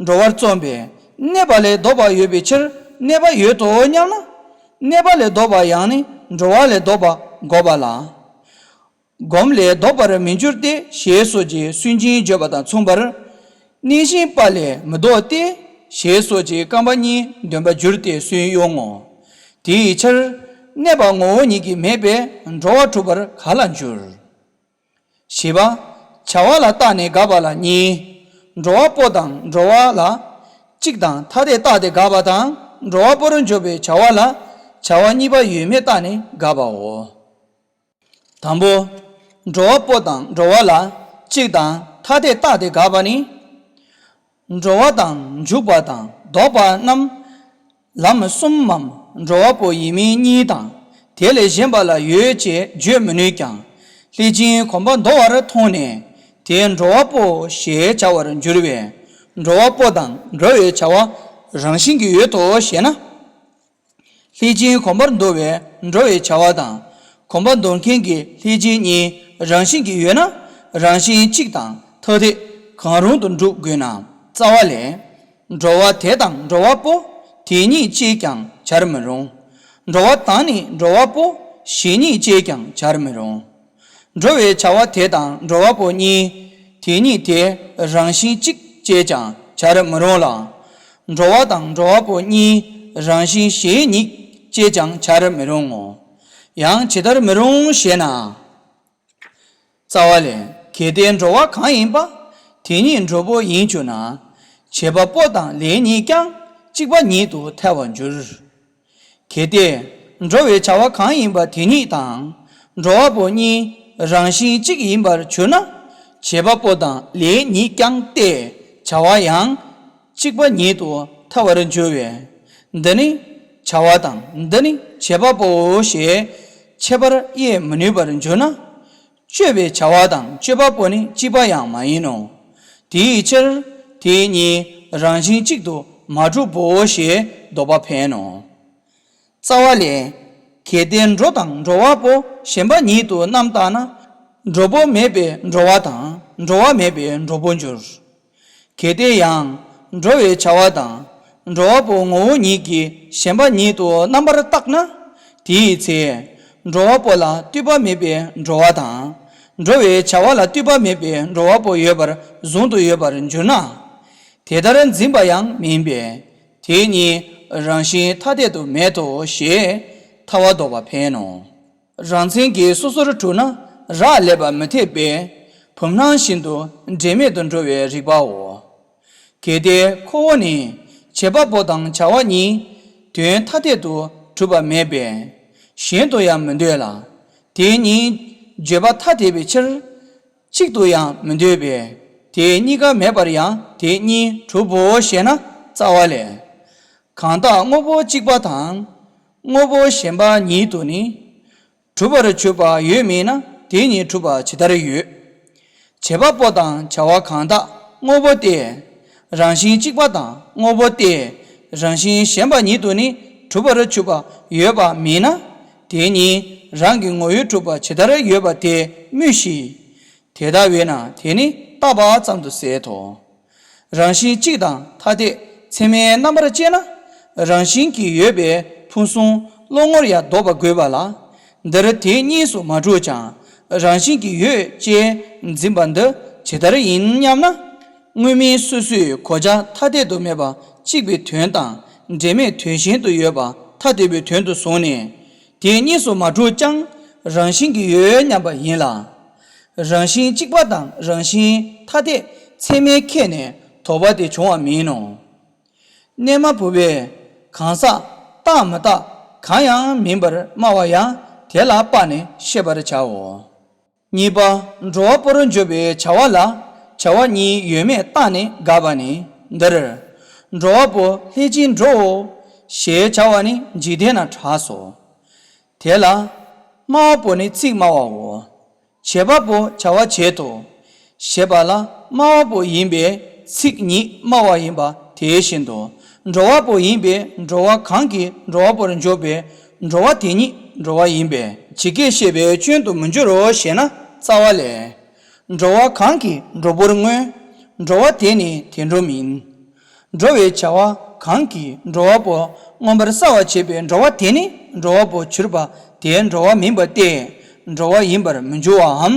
འགྲོ་བར་རྩོམ་པས་གནས་པ་ལས་ལྡོག་པ་ཡོད་པའི་ཕྱིར་གནས་པ་ཡོད་དོ་སྙམ་ན། གནས་པ་ལས་ལྡོག་པ་ཡང་ནི་འགྲོ་བ་ལས་ལྡོག་པ་འགོག་པ་ལ། སྒོམ་ལས་ལྡོག་པར་མི་འགྱུར་ཏེ། ཞེས་སོགས་ཀྱི་སུན་འབྱིན་བརྗོད་པ་དང་མཚུངས་པར། གནས་གཞན་པ་ལས་མི་ལྡོག་སྟེ། ཞེས་སོགས་ཀྱི་རྐང་པ་གཉིས་འདོན་པར་འགྱུར་ཏེ་སུན་དབྱུང་ངོ་། དེའི་ཕྱིར། གནས་པ་ངོ་བོ་ཉིད་ཀྱིས་མེད་པས་འགྲོ་བ་གྲུབ་པར་ག་ལ་འགྱུར། བཞི་པ། བྱ་བ་ལ་བརྟགས་ནས་དགག་པ་ལ་གཉིས། འགྲོ་བ་པོ་དང་འགྲོ་བ་ལ། གཅིག་དང་ཐ་དད་བརྟགས་ཏེ་དགག་པ་དང་། འགྲོ་བ་པོར་འཇོག་པའི་བྱ་བ་ལ། བྱ་བ་གཉིས་པ་ཡོད་མེད་བརྟགས་ནས་དགག་པའོ། དང་པོ། འགྲོ་བ་པོ་དང་འགྲོ་བ་ལ་གཅིག་དང་ཐ་དད་བརྟགས་ཏེ་དགག་པ་ནི། འགྲོ་བ་དང་འཇུག་པ་དང་ལྡོག་པ་རྣམས་ལམ་གསུམ་མམ། འགྲོ་བ་པོ་ཡིན་མིན་གཉིས་དང་དེ་ལས་གཞན་པ་ལ་ཡོད་ཅེས་བརྗོད་མི་ནུས་ཀྱང་། ལྷས་བྱིན་གོམས་པ་མདོ་བར་མཐོང་ནས་དེ་འགྲོ་བ་པོ་ཞེས་བྱ་བར་འགྱུར་བས། འགྲོ་བ་པོ་དང་འགྲོ་བའི་བྱ་བ་རང་བཞིན་གྱིས་ཡོད་དོ་ཞེ་ན། ལྷས་བྱིན་གོམས་པར་འདོར་བའི་འགྲོ་བའི་བྱ་བ་དང་། གོམས་པ་འདོར་མཁན་གྱི་ལྷས་བྱིན་གཉིས་རང་བཞིན་གྱིས་ཡོད་ན། རང་བཞིན་གཅིག་དང་ཐ་དད་གང་རུང་དུ་འགྲུབ་དགོས་ན། རྩ་བ་ལས། འགྲོ་བ་དེ་དང་འགྲོ་བ་པོ་དེ་ཉིད་ཅེས་ཀྱང་བྱར་མི་རུང་། འགྲོ་བ་དང་ནི་འགྲོ་བ་པོ་གཞན་ཉིད་ཅེས་ཀྱང་བྱར་མི་རུང་། འགྲོ་བའི་བྱ་བ་དེ་དང་འགྲོ་བ་པོ་གཉིས་དེ་ཉིད་དེ་རང་བཞིན་གཅིག་ཅེས་ཀྱང་བྱར་མི་རུང་ལ། འགྲོ་བ་དང་འགྲོ་བ་པོ་གཉིས་རང་བཞིན་གཞན་ཉིད་ཅེས་ཀྱང་བྱར་མི་རུང་ངོ་། ཡང་ཇི་ལྟར་མི་རུང་ཞེ་ན། རྩ་བ་ལས། གལ་ཏེ་འགྲོ་བ་གང་ཡིན་པ་དེ་ཉིད་འགྲོ་བོ་ཡིན་གྱུར་ན། བྱེད་པ་པོ་དང་ལས་ཉིད་ཀྱང་གཅིག་པ་ཉིད་དུ་ཐལ་བར་འགྱུར། གལ་ཏེ། འགྲོ་བའི་བྱ་བ་གང་ཡིན་པ་དེ་ཉིད་དང་། འགྲོ་བ་པོ་གཉིས་རང་བཞིན་གཅིག་ཡིན་པར་གྱུར་ན། བྱེད་པ་པོ་དང་ལས་ཉིད་ཀྱང་སྟེ། བྱ་བ་ཡང་གཅིག་པ་ཉིད་དུ་ཐལ་བར་འགྱུར་བས། འདི་ནི་བྱ་བ་དང་འདི་ནི་བྱེད་པ་པོའོ་ཞེས་ཁྱད་པར་དབྱེ་མི་ནུས་པར་འགྱུར་ན། སྤྱོད་པའི་བྱ་བ་དང་སྤྱོད་པ་པོ་ནི་གཅིག་པ་ཡང་མ་ཡིན་ནོ། དེའི་ཕྱིར་དེ་གཉིས་རང་བཞིན་གཅིག་ཏུ་མ་གྲུབ་བོ་ཞེས་དོགས་པ་འཕེན་ནོ། རྩ་བ་ལས། གལ་ཏེ་འགྲོ་དང་འགྲོ་བ་པོ་གཞན་པ་ཉིད་དུ་རྣམ་བརྟགས་ན། འགྲོ་པོ་མེད་པའི་འགྲོ་བ་དང་འགྲོ་བ་མེད་པའི་འགྲོ་པོ་འགྱུར། གལ་ཏེ་ཡང་འགྲོ་བའི་བྱ་བ་དང་འགྲོ་བ་པོ་ངོ་བོ་ཉིད་ཀྱིས་གཞན་པ་ཉིད་དུ་རྣམ་པར་བརྟགས་ན། དེའི་ཚེ་འགྲོ་བ་པོ་ལ་ལྟོས་པ་མེད་པའི་འགྲོ་བ་དང་འགྲོ་བའི་བྱ་བ་ལ་ལྟོས་པ་མེད་པའི་འགྲོ་བ་པོ་ཡོད་པར་གཟུང་དུ་ཡོད་པར་འགྱུར་ན། དེ་ལྟར་འཛིན་པ་ཡང་མིན་པས། དེ་གཉིས་རང་བཞིན་ཐ་དད་དུ་མེད་དོ་ཞེས་ཐལ་བ་དོགས་པ་འཕེན་ནོ། རང་མཚན་གྱིས་སོ་སོར་གྲུབ་ན་རག་ལས་པ་མི་འཐད་པས། བུམ་སྣང་བཞིན་དུ་འབྲེལ་མེད་དུ་འགྲོ་བའི་རིགས་པའོ། གལ་ཏེ་ཁོ་བོ་ནི་བྱེད་པ་པོ་དང་བྱ་བ་གཉིས་དོན་ཐ་དད་དུ་གྲུབ་པ་མེད་པས། གཞན་དུ་ཡང་མི་འདོད་ལ། དེ་གཉིས་བརྗོད་པ་ཐ་དད་པའི་ཕྱིར། གཅིག་ཏུ་ཡང་མི་འདོད་པས། དེ་གཉིས་ཀ་མེད་པར་ཡང་དེ་གཉིས་གྲུབ་བོ་ཞེ་ན་རྩ་བ་ལས། གང་དག་དངོས་པོ་གཅིག་པ་དང་། དངོས་པོ་གཞན་པ་ཉིད་དུ་ནི། གྲུབ་པར་གྱུར་པ་ཡོད་མིན་ན་དེ་གཉིས་གྲུབ་པ་ཇི་ལྟར་ཡོད། བྱེད་པ་པོ་དང་བྱ་བ་གང་དག་དངོས་པོ་སྟེ། རང་བཞིན་གཅིག་པ་དང་དངོས་པོ་སྟེ། རང་བཞིན་གཞན་པ་ཉིད་དུ་ནི་གྲུབ་པར་གྱུར་པ་ཡོད་པ་མིན་ན། དེ་གཉིས་རང་གི་ངོ་བོས་གྲུབ་པ་ཇི་ལྟར་ཡོད་པ་དེ་སྨྲོས་ཤིག། དེ་ལྟ་བས་ན་དེ་ནི་བརྟགས་པ་ཙམ་དུ་ཟད་དོ། རང་བཞིན་གཅིག་དང་ཐ་དད་ཚད་མའི་རྣམ་པར་དཔྱད་ན། རང་བཞིན་གྱིས་ཡོད་པའི་ཕུང་གསུམ་བློ་ངོར་ཡང་ལྡོག་པ་དགོས་པ་ལ། འདིར་དེ་གཉིས་སུ་མ་གྲུབ་ཀྱང་རང་བཞིན་གྱིས་ཡོད་ཅེས་འཛིན་པ་འདི་ཇི་ལྟར་ཡིན་སྙམ་ན། དངོས་མིང་སོ་སོའི་གོ་བྱ་ཐ་དད་དུ་མེད་པ་གཅིག་པའི་དོན་དང་འབྲེལ་མེད་དོན་གཞན་དུ་ཡོད་པ་ཐ་དད་པའི་དོན་དུ་བཟུང་ནས། དེ་གཉིས་སུ་མ་གྲུབ་ཀྱང་རང་བཞིན་གྱིས་ཡོད་སྙམ་པ་ཡིན་ལ། རང་བཞིན་གཅིག་པ་དང་རང་བཞིན་ཐ་དད་ཚད་མས་ཁྱེར་ནས་དོགས་པ་དེ་བྱུང་བ་མིན་ནོ། གནས་མ་བུ་པས་གང་ཟག་རྟག་མི་རྟག་གང་ཡང་མིན་པར་སྨྲ་བ་ཡང་དེ་ལ་དཔག་ནས་ཤེས་པར་བྱའོ། གཉིས་པ། འགྲོ་བ་པོར་འཇོག་པའི་བྱ་བ་ལ་བྱ་བ་གཉིས་ཡོད་མེད་བརྟགས་ནས་དགག་པ་ནི། འདིར་འགྲོ་བ་པོ་ལྷས་བྱིན་འགྲོའོ་ཞེས་བྱ་བ་ནི་འཇིག་རྟེན་ན་གྲགས་སོ། དེ་ལ་སྨྲ་བ་པོ་ནི་ཚིག་སྨྲ་བའོ། བྱེད་པ་པོ་བྱ་བ་བྱེད་དོ། ཞེས་པ་ལ་སྨྲ་བ་པོ་ཡིན་པས་ཚིག་ཉིད་སྨྲ་བ་ཡིན་པ་དེ་བཞིན་དུ། འགྲོ་བ་པོ་ཡིན་པས་འགྲོ་བ་གང་གིས་འགྲོ་བ་པོར་འཇོག་པའི་འགྲོ་བ་དེ་ཉིད་འགྲོ་བ་ཡིན་པས་ཇི་སྐད་བཤད་པའི་སྐྱོན་དུ་མི་འགྱུར་རོ་ཞེ་ན་རྩ་བ་ལས། འགྲོ་བ་གང་གིས་འགྲོ་པོར་བསྔོ། འགྲོ་བ་དེ་ནི་དེ་འགྲོ་མིན། འགྲོ་བའི་བྱ་བ་གང་གིས་འགྲོ་བ་པོ་མངོན་པར་གསལ་བར་བྱེད་པའི་འགྲོ་བ་དེ་ནི་འགྲོ་བ་པོ་གྱུར་པ་དེ་འགྲོ་བ་མིན་པ་སྟེ། འགྲོ་བ་ཡིན་པར་མི་འགྱུར་བའམ།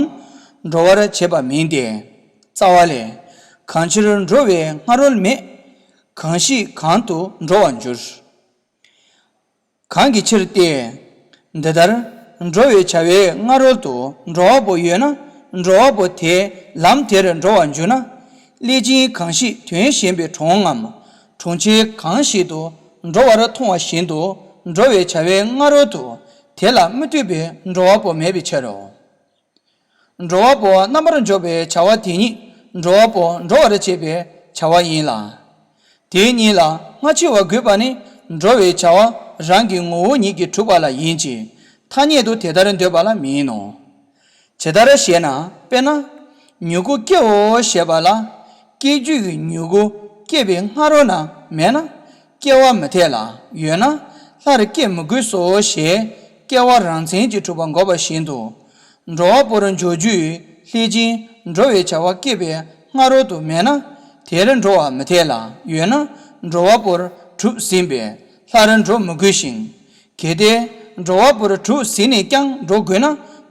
འགྲོ་བར་བྱེད་པ་མིན་ཏེ། རྩ་བ་ལས། གང་ཕྱིར་འགྲོ་བའི་སྔ་རོལ་མེད། གང་ཞིག་གང་དུ་འགྲོ་བར་འགྱུར། གང་གི་ཕྱིར་ཏེ། འདི་ལྟར་འགྲོ་བའི་བྱ་བའི་སྔ་རོལ་དུ་འགྲོ་བ་པོ་ཡོད་ན་འགྲོ་བ་པོ་དེ་ལམ་དེར་འགྲོ་བར་འགྱུར་ན། ལྷས་བྱིན་གང་ཞིག་དོན་གཞན་པའི་གྲོང་ངམ། གྲོང་ཁྱེར་གང་ཞིག་ཏུ་འགྲོ་བར་མཐོང་བ་བཞིན་དུ་འགྲོ་བའི་བྱ་བའི་སྔ་རོལ་དུ་དེ་ལ་མི་ལྟོས་པའི་འགྲོ་བ་པོ་མེད་པའི་ཕྱིར་རོ། འགྲོ་བ་པོ་རྣམ་པར་འཇོག་པའི་བྱ་བ་དེ་ཉིད་འགྲོ་བ་པོ་འགྲོ་བར་བྱེད་པའི་བྱ་བ་ཡིན་ལ། དེ་གཉིས་ལ་སྔ་ཕྱི་བ་དགོས་པ་ནི་འགྲོ་བའི་བྱ་བ་རང་གི་ངོ་བོ་ཉིད་ཀྱིས་གྲུབ་པ་ལ་ཡིན་གྱི། ཐ་སྙད་དུ་དེ་ལྟར་འདོད་པ་ལ་མིན་ནོ། ཇི་ལྟར་ཞེ་ན། དཔེར་ན། མྱུ་གུ་སྐྱེའོ་ཞེས་པ་ལ། སྐྱེ་རྒྱུ་ཡི་མྱུ་གུ་སྐྱེ་བའི་སྔ་རོལ་ན་མེད་ན། སྐྱེ་བ་མི་འཐད་ལ། ཡོད་ན། སླར་སྐྱེ་མི་དགོས་སོ་ཞེས་སྐྱེ་བ་རང་མཚན་གྱིས་གྲུབ་པ་འགོག་པ་བཞིན་དུ། འགྲོ་བ་པོར་འཇོག་རྒྱུའི་ལྷས་བྱིན་འགྲོ་བའི་བྱ་བ་སྐྱེ་བའི་སྔ་རོལ་དུ་མེད་ན། དེར་འགྲོ་བ་མི་འཐད་ལ། ཡོད་ན། འགྲོ་བ་པོར་གྲུབ་ཟིན་པས་སླར་འགྲོ་མི་དགོས་ཤིང་། གལ་ཏེ་འགྲོ་བ་པོར་གྲུབ་ཟིན་ནས་ཀྱང་འགྲོ་དགོས་ན།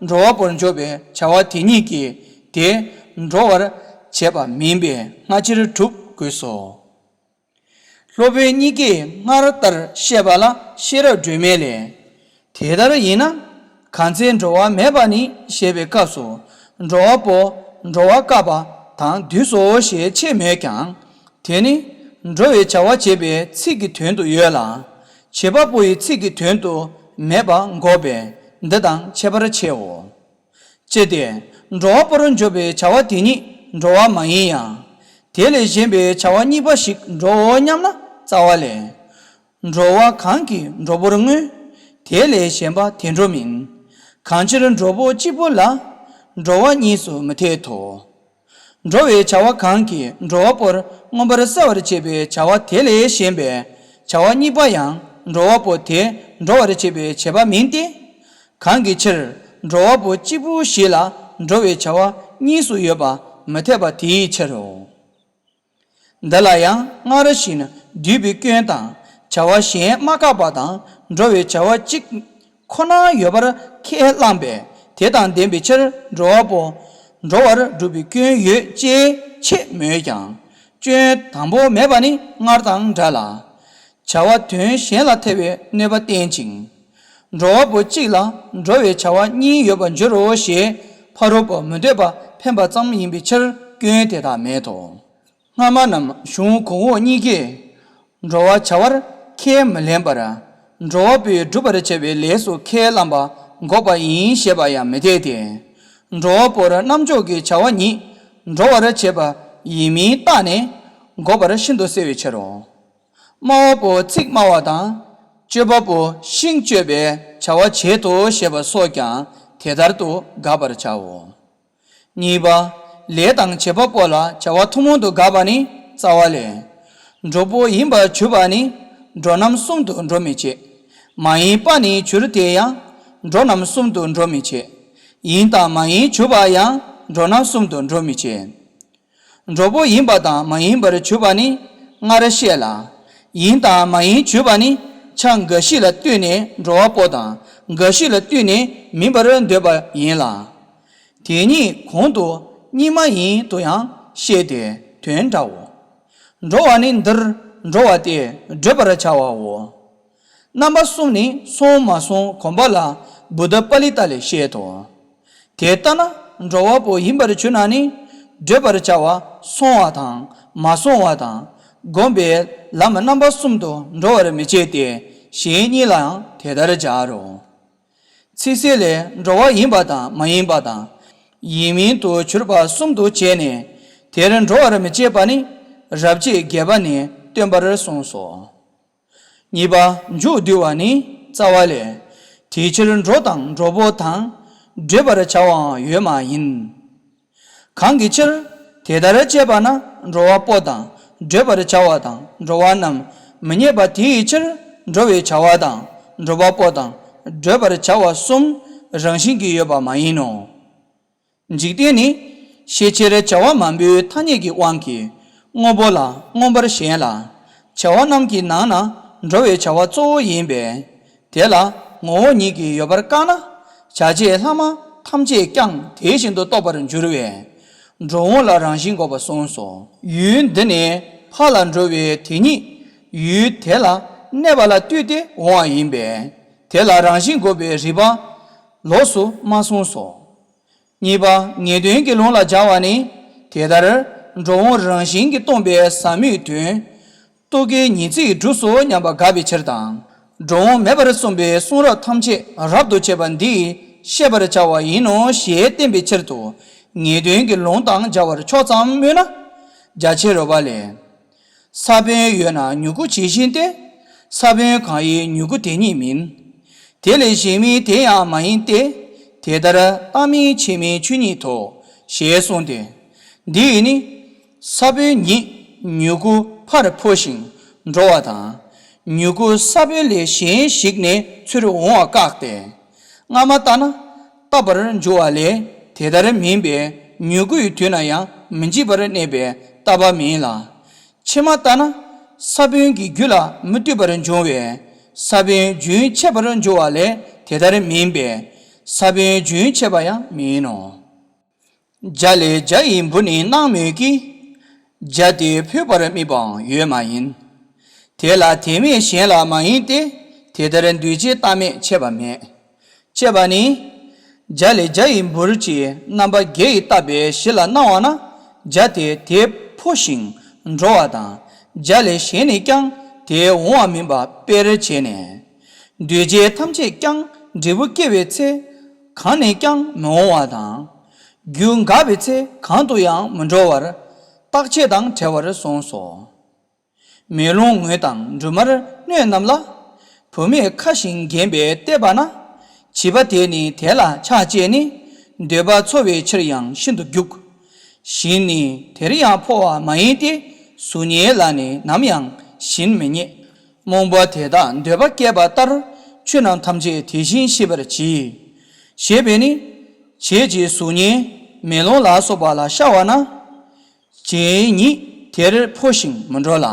འགྲོ་བ་པོར་འཇོག་པའི་བྱ་བ་དེ་ཉིད་ཀྱིས་དེ་འགྲོ་བར་བྱེད་པ་མིན་པས་སྔ་ཕྱིར་གྲུབ་དགོས་སོ། སློབ་དཔོན་གཉིས་ཀས་སྔར་ལྟར་བཤད་པ་ལ་ཤེས་རབ་སྒྲོན་མེ་ལས། དེ་ལྟར་ཡིན་ན། གང་ཚེ་འགྲོ་བ་མེད་པ་ནི་ཞེས་པའི་སྐབས་སུ། འགྲོ་བ་པོ་འགྲོ་བ་བཀག་པ་དང་འདུས་སོ་ཞེས་ཕྱེ་མོད་ཀྱང་། དེ་ནི་འགྲོ་བའི་བྱ་བ་བྱེད་པའི་ཚིག་གི་དོན་དུ་ཡོད་ལ། བྱེད་པ་པོ་ཡི་ཚིག་གི་དོན་དུ་མེད་པ་འགོག་པས་འདི་དང་ཁྱད་པར་ཆེའོ། ཅི་སྟེ། འགྲོ་བ་པོར་འཇོག་པའི་བྱ་བ་དེ་ཉིད་འགྲོ་བ་མ་ཡིན་ཡང་། དེ་ལས་གཞན་པའི་བྱ་བ་གཉིས་པ་ཞིག་འགྲོའོ་སྙམ་ན་རྩ་བ་ལས། འགྲོ་བ་གང་གིས་འགྲོ་པོར་བསྔོ། དེ་ལས་གཞན་པ་དེ་འགྲོ་མིན། གང་ཕྱིར་འགྲོ་པོ་གཅིག་པུ་ལ། འགྲོ་བ་གཉིས་སུ་མི་འཐད་དོ། འགྲོ་བའི་བྱ་བ་གང་གིས་འགྲོ་བ་པོར་མངོན་པར་གསལ་བར་བྱེད་པའི་བྱ་བ་དེ་ལས་གཞན་པའི་བྱ་བ་གཉིས་པ་ཡང་འགྲོ་བ་པོ་དེ་འགྲོ་བར་བྱེད་པའི་བྱེད་པ་མིན་ཏེ། གང་གི་ཕྱིར་འགྲོ་བ་པོ་གཅིག་པུ་ཞིག་ལ་འགྲོ་བའི་བྱ་བ་གཉིས་སུ་ཡོད་པ་མི་འཐད་པ་དེའི་ཕྱིར་རོ། འདི་ལ་ཡང་སྔར་བཞིན་བསྡུས་པའི་སྐྱོན་དང་བྱ་བ་གཞན་མ་འགགས་པ་དང་འགྲོ་བའི་བྱ་བ་གཅིག་ཁོ་ན་ཡོད་པར་ཁས་བླངས་པས་དེ་དང་ལྡན་པའི་ཕྱིར་འགྲོ་བ་པོ་འགྲོ་བར་སྒྲུབ་པའི་སྐྱོན་ཡོད་ཅེས་ཆེས་མོས་ཀྱང་། སྐྱོན་དང་པོ་མེད་པ་ནི་སྔར་དང་འདྲ་ལ། བྱ་བ་དོན་གཞན་ལ་ཐེ་བའི་གནོད་པ་བསྟན་ཅིང་། འགྲོ་བ་པོ་གཅིག་ལ་འགྲོ་བའི་བྱ་བ་གཉིས་ཡོད་པར་འགྱུར་རོ་ཞེས་ཕ་རོལ་པོ་མི་འདོད་པ་འཕེན་པ་ཙམ་ཡིན་པའི་ཕྱིར་སྐྱོན་དེ་དག་མེད་དོ། སྔ་མ་རྣམས་གཞུང་གོང་འོག་གཉིས་ཀས་འགྲོ་བར་བྱ་བར་ཁས་མི་ལེན་པར། འགྲོ་བ་པོས་བསྒྲུབ་པར་བྱ་བའི་ལས་སུ་ཁས་བླངས་པ་འགོག་པ་ཡིན་ཞེས་པ་ཡང་མི་འཐད་དེ། འགྲོ་བ་པོར་རྣམ་འཇོག་གི་བྱ་བ་ཉིད་འགྲོ་བར་བྱེད་པ་ཡིན་མིན་བརྟགས་ནས་འགོག་པར་ཤིན་ཏུ་གསལ་བའི་ཕྱིར་རོ། སྨྲ་བ་པོ་ཚིག་སྨྲ་བ་དང་། སྤྱོད་པ་པོ་ཤིང་གཅོད་པའི་བྱ་བ་བྱེད་དོ་ཞེས་པ་སོགས་ཀྱང་དེ་ལྟར་དུ་དགག་པར་བྱའོ། གཉིས་པ། ལས་དང་བྱེད་པ་པོ་ལ་བྱ་བ་ཐུན་མོང་དུ་དགག་པ་ནི་རྩ་བ་ལས། འགྲོ་པོ་ཡིན་པར་གྱུར་པ་ནི་འགྲོ་རྣམ་གསུམ་དུ་འགྲོ་མི་བྱེད། མ་ཡིན་པ་ནི་གྱུར་དེ་ཡང་འགྲོ་རྣམ་གསུམ་དུ་འགྲོ་མི་བྱེད། ཡིན་དང་མ་ཡིན་གྱུར་པ་ཡང་འགྲོ་རྣམ་གསུམ་དུ་འགྲོ་མི་བྱེད། འགྲོ་པོ་ཡིན་པ་དང་མ་ཡིན་པར་གྱུར་པ་ནི་སྔར་བཤད་ལ། ཡིན་དང་མ་ཡིན་གྱུར་པ་ནི་ཆ་འགའ་ཞིག་ལ་ལྟོས་ནས་འགྲོ་བ་པོ་དང་འགའ་ཞིག་ལ་ལྟོས་ནས་མིན་པར་འདོད་པ་ཡིན་ལ། དེ་ཉིད་གོང་དུ་གཉིས་མ་ཡིན་དུ་ཡང་བཤད་དེ་དོན་འདྲའོ། འགྲོ་བ་ནི་འདིར་འགྲོ་བ་སྟེ་བགྲོད་པར་བྱ་བའོ། རྣམ་པ་གསུམ་ནི་སོང་མ་སོང་གོམས་པ་ལ་བུདྡྷ་པཱ་ལི་ཏ་ལས་བཤད་དོ། དེ་ལྟ་ན་འགྲོ་བ་པོ་ཡིན་པར་གྱུར་ན་ནི་བགྲོད་པར་བྱ་བ་སོང་བ་དང་མ་སོང་བ་དང་བསྒོམས་པས་ལམ་རྣམ་པ་གསུམ་དུ་འགྲོ་བར་མི་བྱེད་དེ་གཞན་གཉིས་ལའང་དེ་ལྟར་སྦྱར་རོ། ཚིག་གསལ་ལས་འགྲོ་བ་ཡིན་པ་དང་མ་ཡིན་པ་དང་། ཡིན་མིན་དུ་གྱུར་པ་གསུམ་དུ་བྱས་ནས་དེར་འགྲོ་བར་མི་བྱེད་པ་ནི་རབ་བྱེད་བརྒྱད་པ་ནས་སྟོན་པར་གསུངས་སོ། གཉིས་པ་མཇུག་བསྡུ་བ་ནི་རྩ་བ་ལས། དེ་ཕྱིར་འགྲོ་དང་འགྲོ་པོ་དང་། བགྲོད་པར་བྱ་བའང་ཡོད་མ་ཡིན། གང་གི་ཕྱིར་དེ་ལྟར་དཔྱད་པ་ན་འགྲོ་བ་པོ་དང་བགྲོད་པར་བྱ་བ་དང་འགྲོ་བ་རྣམས་མི་རྙེད་པ་དེའི་ཕྱིར་འགྲོ་བའི་བྱ་བ་དང་འགྲོ་བ་པོ་དང་བགྲོད་པར་བྱ་བ་གསུམ་རང་བཞིན་གྱིས་ཡོད་པ་མ་ཡིན་ནོ། འཇིག་རྟེན་ནི་ཤས་ཆེར་བྱ་བ་མང་པོའི་ཐ་སྙད་ཀྱི་དབང་གིས་དངོས་པོ་ལ་མངོན་པར་ཞེན་ལ། བྱ་བ་རྣམས་ཀྱི་ནང་ན་འགྲོ་བའི་བྱ་བ་གཙོ་བོ་ཡིན་པས། དེ་ལ་ངོ་བོ་ཉིད་ཀྱིས་ཡོད་པར་བཀག་ན། བྱ་བྱེད་ལྷག་མ་ཐམས་ཅད་ཀྱང་དེ་བཞིན་དུ་རྟོགས་པར་འགྱུར་བས། འགྲོ་འོང་ལ་རང་བཞིན་འགོག་པ་གསུངས་སོ། ཡུལ་འདི་ནས་ཕར་ལ་འགྲོ་བའི་དེ་ཉིད་ཡུལ་དེ་ལ་གནས་པ་ལ་ལྟོས་ཏེ་འོང་བ་ཡིན་པས། དེ་ལ་རང་བཞིན་འགོག་པའི་རིགས་པ་ལོགས་སུ་མ་གསུངས་སོ། གཉིས་པ་ངེས་དོན་གྱི་ལུང་ལ་སྦྱར་བ་ནི། དེ་ལྟར་འགྲོ་འོང་རང་བཞིན་གྱིས་སྟོང་པའི་ཟབ་མོའི་དོན། རྟོག་གེའི་ཉི་ཚེའི་གྲུབ་སོ་སྙམ་པ་དགག་པའི་ཕྱིར་དང་། འགྲོ་འོང་མེད་པར་གསུངས་པའི་གསུང་རབ་ཐམས་ཅད་རབ་ཏུ་བྱེད་པ་འདིས་བཤད་པར་བྱ་བ་ཡིན་ནོ་ཞེས་བསྟན་པའི་ཕྱིར་དུ་ངེས་དོན་གྱི་ལུང་དང་སྦྱར་བར་ཆོག་ཙམ་སྨོས་ན། རྒྱ་ཆེར་རོལ་པ་ལས། ས་བོན་ཡོད་ན་མྱུ་གུ་ཇི་བཞིན་ཏེ། ས་བོན་གང་ཡིན་མྱུ་གུ་དེ་ཉིད་མིན། དེ་ལས་གཞན་མིན་དེ་ཡང་མ་ཡིན་ཏེ། དེ་ལྟར་རྟག་མིན་ཆོས་མིན་ཆོས་ཉིད་དོ། ཞེས་གསུངས་ཏེ། འདི་ཡིས་ནི། ས་བོན་ཉིད་མྱུ་གུ་ཕར་འཕོ་ཞིང་འགྲོ་བ་དང་། མྱུ་གུ་ས་བོན་ལས་གཞན་ཞིག་ནས་ཚུར་འོང་བ་བཀག་སྟེ། སྔ་མ་ལྟར་ན་བཏབ་པར་འགྱུར་བ་ལས་དེ་ལྟར་མིན་པས་མྱུ་གུའི་དུས་ན་ཡང་མི་འཇིག་པར་གནས་པས་བཏབ་པ་མིན་ལ། ཕྱི་མ་ལྟར་ན་ས་བོན་གྱི་རྒྱུ་ལ་མི་ལྟོས་པར་འབྱུང་བས་ས་བོན་རྒྱུན་ཆད་པར་འགྱུར་བ་ལས་དེ་ལྟར་མིན་པས་ས་བོན་རྒྱུན་ཆད་པ་ཡང་མིན་ནོ། བྱ་ལས་བྱ་ཡི་འབུར་ནི་སྣང་མོད་ཀྱི། བྱ་དེ་འཕོས་པར་དམིགས་པའང་ཡོད་མ་ཡིན། དེ་ལ་དེ་མེད་གཞན་ལ་མ་ཡིན་ཏེ། དེ་ལྟར་འདུས་བྱས་རྟག་མེད་ཆད་པ་མེད། ཅེས་པ་ནི། བྱ་ལས་བྱ་ཡི་འབུར་གྱི་རྣམ་པ་བརྒྱད་ཀྱིས་བཏབ་པའི་གཞི་ལ་སྣང་བ་ན་བྱ་དེ་དེ་འཕོ་ཞིང་འགྲོ་བ་དང་བྱ་ལས་གཞན་ནས་ཀྱང་དེ་འོང་བ་མིན་པ་དཔེར་བྱས་ནས། འདུས་བྱས་ཐམས་ཅད་ཀྱང་འབྲས་བུ་སྐྱེ་བའི་ཚེ་གང་ནས་ཀྱང་མི་འོང་བ་དང་། རྒྱུ་འགག་པའི་ཚེ་གང་དུ་ཡང་མི་འགྲོ་བར་རྟག་ཆད་དང་བྲལ་བར་གསུངས་སོ། མེ་ལོང་ངོས་དང་འབྲུ་མར་སྣོད་རྣམས་ལ། བུད་མེད་ཁ་བཞིན་བརྒྱན་པས་བལྟས་པ་ན། བྱིས་པ་དེ་ནི་དེ་ལ་ཆགས་བཅས་ནས། འདོད་པ་འཚོ་བའི་ཕྱིར་ཡང་ཤིན་ཏུ་རྒྱུག། བཞིན་ནི་དེར་ཡང་འཕོ་བ་མ་ཡིན་ཏེ། གཟུགས་བརྙན་ལ་ནི་ནམ་ཡང་བཞིན་མི་རྙེད། རྨོངས་པ་དེ་དག་འདོད་པ་སྐྱེས་པ་ལྟར། ཆོས་རྣམས་ཐམས་ཅད་དེ་བཞིན་ཤེས་པར་གྱིས། ཞེས་པས་ནི། བྱེད་ཀྱི་གཟུགས་བརྙན་མེ་ལོང་ལ་སོགས་པ་ལ་ཤར་བ་ན། བྱེད་ཉིད་དེར་འཕོ་ཞིང་མི་འགྲོ་ལ།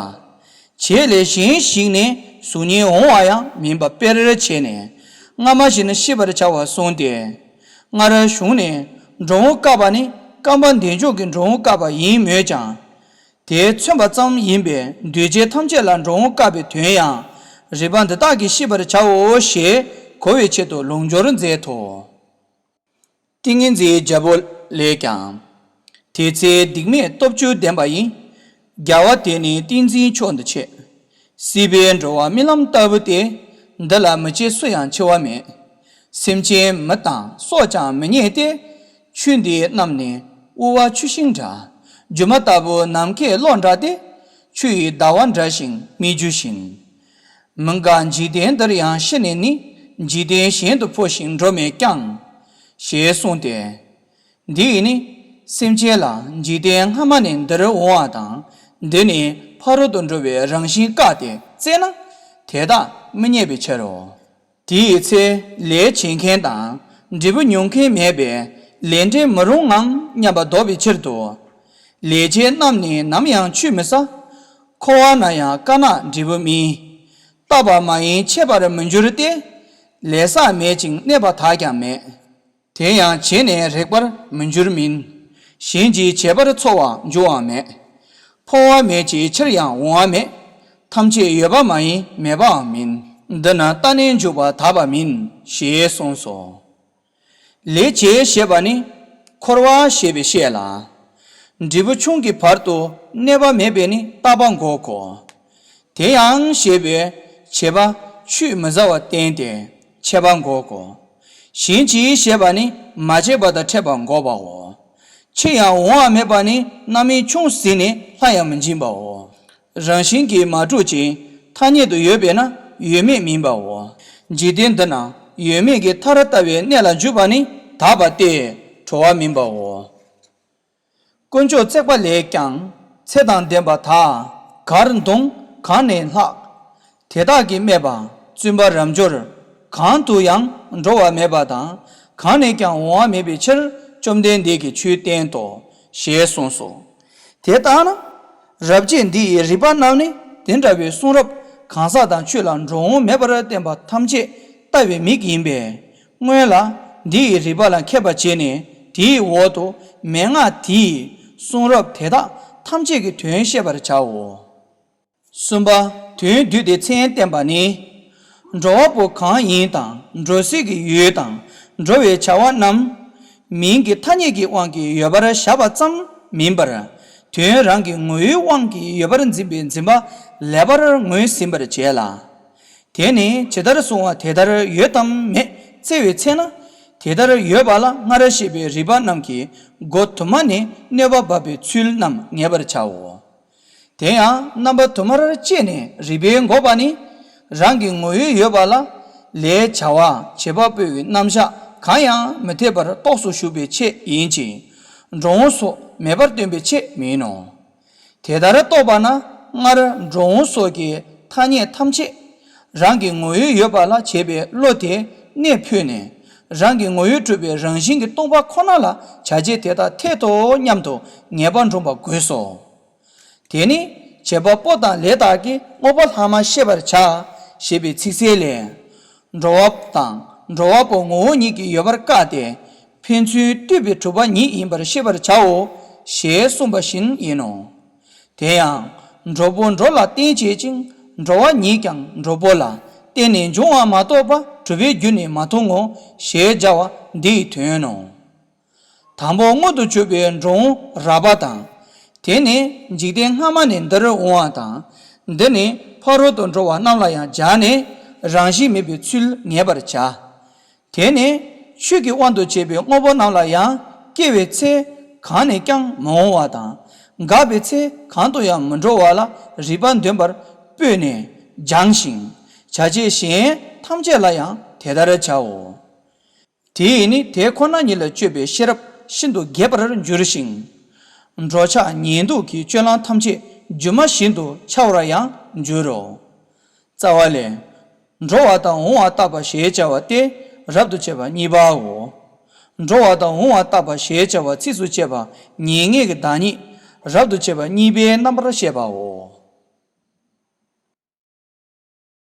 བྱེད་ལས་གཞན་ཞིག་ནས་གཟུགས་བརྙན་འོང་བ་ཡང་མིན་པ་དཔེར་བྱས་ནས་སྔ་མ་བཞིན་ཤེས་པར་བྱ་བར་གསུངས་ཏེ། སྔར་གཞུང་ནས་འགྲོ་འོང་བཀག་པ་ནི་རྐང་པ་འདེགས་འཇོག་གི་འགྲོ་འོང་བཀག་པ་ཡིན་མོད་ཀྱང་། དེ་མཚོན་པ་ཙམ་ཡིན་པས་འདུས་བྱས་ཐམས་ཅད་ལ་འགྲོ་འོང་བཀག་པའི་དོན་ཡང་རིགས་པ་འདི་དག་གིས་ཤེས་པར་བྱའོ་ཞེས་གོ་བའི་ཆེད་དུ་ལུང་སྦྱོར་མཛད་དོ། ཏིང་ངེ་འཛིན་རྒྱལ་པོ་ལས་ཀྱང་། དེ་ཚེ་སྡིག་མེད་སྟོབས་བཅུ་ལྡན་པ་ཡིས། རྒྱལ་བ་དེ་ནི་ཏིང་འཛིན་མཆོག་འདི་ཆེ། སྲིད་པའི་འགྲོ་བ་རྨི་ལམ་ལྟ་བུ་སྟེ། འདི་ལ་མི་སྐྱེ་སུ་ཡང་འཆི་བ་མེད། སེམས་ཅན་མི་དང་སྲོག་ཀྱང་མི་རྙེད་དེ། ཆོས་འདི་རྣམས་ནི་དབུ་བ་ཆུ་ཤིང་འདྲ། སྒྱུ་མ་ལྟ་བུ་ནམ་མཁའི་གློག་འདྲ་སྟེ། ཆུ་ཡི་ཟླ་བ་འདྲ་ཞིང་སྨིག་རྒྱུ་བཞིན། མི་འགའ་འཇིག་རྟེན་འདིར་ཡང་ཤི་ནས་ནི། འཇིག་རྟེན་གཞན་དུ་འཕོ་ཞིང་འགྲོ་མེད་ཀྱང་། ཞེས་གསུངས་ཏེ། འདི་ཡིས་ནི། སེམས་ཅན་ལ་འཇིག་རྟེན་སྔ་མ་ནས་འདིར་འོང་བ་དང་། འདི་ནི་ཕ་རོལ་ཏུ་འགྲོ་བའི་རང་བཞིན་བཀག་སྟེ་བཙལ་ན། དེ་དག་མི་རྙེད་པའི་ཕྱིར་རོ། དེའི་ཚེ་ལས་བྱེད་མཁན་དང་འབྲས་བུ་མྱོང་མཁན་མེད་པས་ལས་འབྲས་མི་རུང་ངམ་སྙམ་པ་ལྡོག་པའི་ཕྱིར་དུ། ལས་བྱེད་རྣམས་ནི་ནམ་ཡང་ཆུད་མི་ཟ། འཁོར་བ་ན་ཡང་དཀར་ནག་འབྲས་བུ་སྨིན། བཏགས་པ་མ་ཡིན་ཆད་པར་མི་འགྱུར་ཏེ། ལས་བསགས་མེད་ཅིང་གནས་པ་དག་ཀྱང་མེད། དེ་ཡང་བྱས་ནས་རེག་པར་མི་འགྱུར་མིན། གཞན་གྱིས་བྱས་པར་ཚོར་བར་འགྱུར་བའང་མེད། འཕོ་བ་མེད་ཅིང་ཕྱིར་ཡང་འོང་བ་མེད། ཐམས་ཅད་ཡོད་པ་མ་ཡིན་མེད་པའང་མིན། འདི་ནི་རྟ་ནི་འཇུག་པ་དག་པ་མིན། ཞེས་གསུངས་སོ། ལས་བྱེད་ཞེས་པ་ནི་འཁོར་བ་ཞེས་པའི་བཤད་ལ། འབྲས་བུ་ཆུང་གི་བར་དུ་གནས་པ་མེད་པས་ནི་རྟག་པ་འགོག་གོ། དེ་ཡང་ཞེས་པའི་བྱེད་པ་ཆུད་མི་ཟ་བར་བསྟན་ཏེ་ཆད་པ་འགོག་གོ། གཞན་གྱིས་ཞེས་པ་ནི་མ་བྱས་པ་དང་ཕྲད་པ་འགོག་པའོ། ཕྱིར་ཡང་འོང་བ་མེད་པ་ནི་རྣམ་སྨིན་ཆུང་ཟད་ནས་སླར་ཡང་མི་འབྱིན་པའོ། རང་བཞིན་གྱིས་མ་གྲུབ་ཅིང་ཐ་སྙད་དུ་ཡོད་པས་ན་ཡོད་མེད་མིན་པའོ། འཇིག་རྟེན་འདི་ན་ཡོད་མེད་ཀྱི་མཐར་ལྟ་བའི་གནས་ལ་འཇུག་པ་ནི་དག་པ་སྟེ་གྲོལ་བ་མིན་པའོ། དཀོན་མཆོག་བརྩེགས་པ་ལས་ཀྱང་ཚེ་དང་ལྡན་པ་དག་གར་འདོང་གང་ནས་ལྷག། དེ་དག་གིས་སྨྲས་པ། བཙུན་པ་རབ་འབྱོར། གང་དུ་ཡང་འགྲོ་བ་མེད་པ་དང་གང་ནས་ཀྱང་འོང་བ་མེད་པའི་ཕྱིར་བཅོམ་ལྡན་འདས་ཀྱིས་ཆོས་བསྟན་ཏོ། ཞེས་གསུངས་སོ། དེ་ལྟ་ན། རབ་བྱེད་འདི་ཡི་རིགས་པ་རྣམས་ནི་དེ་འདྲ་བའི་གསུང་རབ་གང་ཟག་དང་ཆོས་ལ་འགྲོ་འོང་མེད་པར་བསྟན་པ་ཐམས་ཅད་ལྟ་བའི་མིག་ཡིན་པས། སྔོན་ལ་འདི་ཡི་རིགས་པ་ལ་མཁས་པར་བྱས་ནས་དེའི་འོག་ཏུ་མན་ངག་དེའི་གསུང་རབ་དེ་དག་ཐམས་ཅད་ཀྱི་དོན་བཤད་པར་བྱའོ། གསུམ་པ། དོན་བསྡུས་ཏེ་མཚན་བསྟན་པ་ནི། འགྲོ་བ་པོ་གང་ཡིན་དང་འགྲོ་སའི་གི་ཡུལ་དང་འགྲོ་བའི་བྱ་བ་རྣམས། མིང་གི་ཐ་སྙད་ཀྱི་དབང་གིས་ཡོད་པར་བཞག་པ་ཙམ་མིན་པར། དོན་རང་གི་ངོ་བོའི་དབང་གིས་ཡོད་པར་འཛིན་པའི་འཛིན་པ་ལེགས་པར་ངོས་ཟིན་པར་བྱས་ལ། དེ་ནི་ཇི་ལྟར་གསུང་བ་དེ་ལྟར་ཡོད་དམ་མེད་བཙལ་བའི་ཚེ་ན། དེ་ལྟར་ཡོད་པ་ལ་སྔར་བཤད་པའི་རིགས་པ་རྣམས་ཀྱིས་སྒོ་དུ་མ་ནས་གནོད་པ་འབབ་པའི་ཚུལ་རྣམས་ངེས་པར་བྱའོ། དེ་ཡང་རྣམ་པ་དུ་མར་དཔྱད་ནས་རིགས་པས་འགོག་པ་ནི། རང་གི་ངོ་བོས་ཡོད་པ་ལ། ལས་བྱ་བ་བྱེད་པ་པོའི་རྣམ་གཞག་གང་ཡང་མི་འཐད་པར་རྟོགས་སུ་གཞུག་པའི་ཆེད་ཡིན་གྱི། འགྲོ་འོང་སོགས་མེད་པར་སྟོན་པའི་ཆེད་མིན་ནོ། དེ་ལྟར་རྟོགས་པ་ན་སྔར་འགྲོ་འོང་སོགས་ཀྱི་ཐ་སྙད་ཐམས་ཅད། རང་གི་ངོ་བོས་ཡོད་པ་ལ་བྱས་པའི་བློ་དེ་གནས་ཕུད་ནས། རང་གི་ངོ་བོས་གྲུབ་པའི་རང་བཞིན་གྱིས་སྟོང་པ་ཁོ་ན་ལ་བྱ་བྱེད་དེ་དག་འཐད་དོ་སྙམ་དུ་ངེས་པ་འདྲོངས་པ་དགོས་སོ། དེ་ནི་བྱེད་པ་པོ་དང་ལས་དག་གི་དངོས་པོ་ལྷག་མ་ཤེས་པར་བྱ། ཞེས་པའི་ཚིག་གསལ་ལས། འགྲོ་བ་དང་འགྲོ་བ་པོ་ངོ་བོ་ཉིད་ཀྱིས་ཡོད་པར་བཀག་སྟེ། ཕན་ཚུན་ལྟོས་པའི་གྲུབ་པ་ཉིད་ཡིན་པར་ཤེས་པར་བྱའོ། ཞེས་གསུངས་པ་བཞིན་ཡིན་ནོ། དེ་ཡང་། འགྲོ་པོ་འགྲོ་ལ་བརྟེན་བྱེད་ཅིང་འགྲོ་བ་ཉིད་ཀྱང་འགྲོ་པོ་ལ་བརྟེན་ནས་འབྱུང་བ་མ་གཏོགས་པ་གྲུབ་པའི་རྒྱུ་ནི་མ་མཐོང་ངོ་ཞེས་བྱ་བ་འདི་ཡི་དོན་ནོ། དང་པོ་མངོན་དུ་གྱུར་པའི་འགྲོ་འོང་རགས་པ་དང་། དེ་ནི་འཇིག་རྟེན་སྔ་མ་ནས་འདིར་འོང་བ་དང་། འདི་ནི་ཕ་རོལ་ཏུ་འགྲོ་བ་རྣམས་ལ་ཡང་སྦྱར་ནས་རང་བཞིན་མེད་པའི་ཚུལ་ངེས་པར་བྱ། དེ་ནི་ཆོས་ཀྱི་དབང་དུ་བྱས་པའི་དངོས་པོ་རྣམས་ལ་ཡང་སྐྱེ་བའི་ཚེ་གང་ནས་ཀྱང་མི་འོང་བ་དང་། འགག་པའི་ཚེ་གང་དུ་ཡང་མི་འགྲོ་བ་ལ་རིགས་པ་འདོན་པར་སྤོས་ནས་སྦྱང་ཞིང་། བྱ་བྱེད་གཞན་ཐམས་ཅད་ལ་ཡང་དེ་ལྟར་བྱའོ། དེས་ནི་དེ་ཁོ་ན་ཉིད་ལ་དཔྱོད་པའི་ཤེས་རབ་ཤིན་ཏུ་རྒྱས་པར་འགྱུར་ཞིང་། འགྲོ་འཆག་ཉལ་འདུག་གི་སྤྱོད་ལམ་ཐམས་ཅད་སྒྱུ་མ་བཞིན་དུ་འཆར་བར་ཡང་འགྱུར་རོ། རྩ་བ་ལས། འགྲོ་བ་དང་འོང་བ་བརྟག་པ་ཞེས་བྱ་བ་སྟེ་རབ་ཏུ་བྱེད་པ་གཉིས་པའོ། འགྲོ་བ་དང་འོང་བ་བརྟག་པ་ཞེས་བྱ་བ་ཚིགས་སུ་བཅད་པ་ཉེར་ལྔའི་བདག་ཉིད་རབ་ཏུ་བྱེད་པ་གཉིས་པའི་རྣམ་པར་བཤད་པའོ།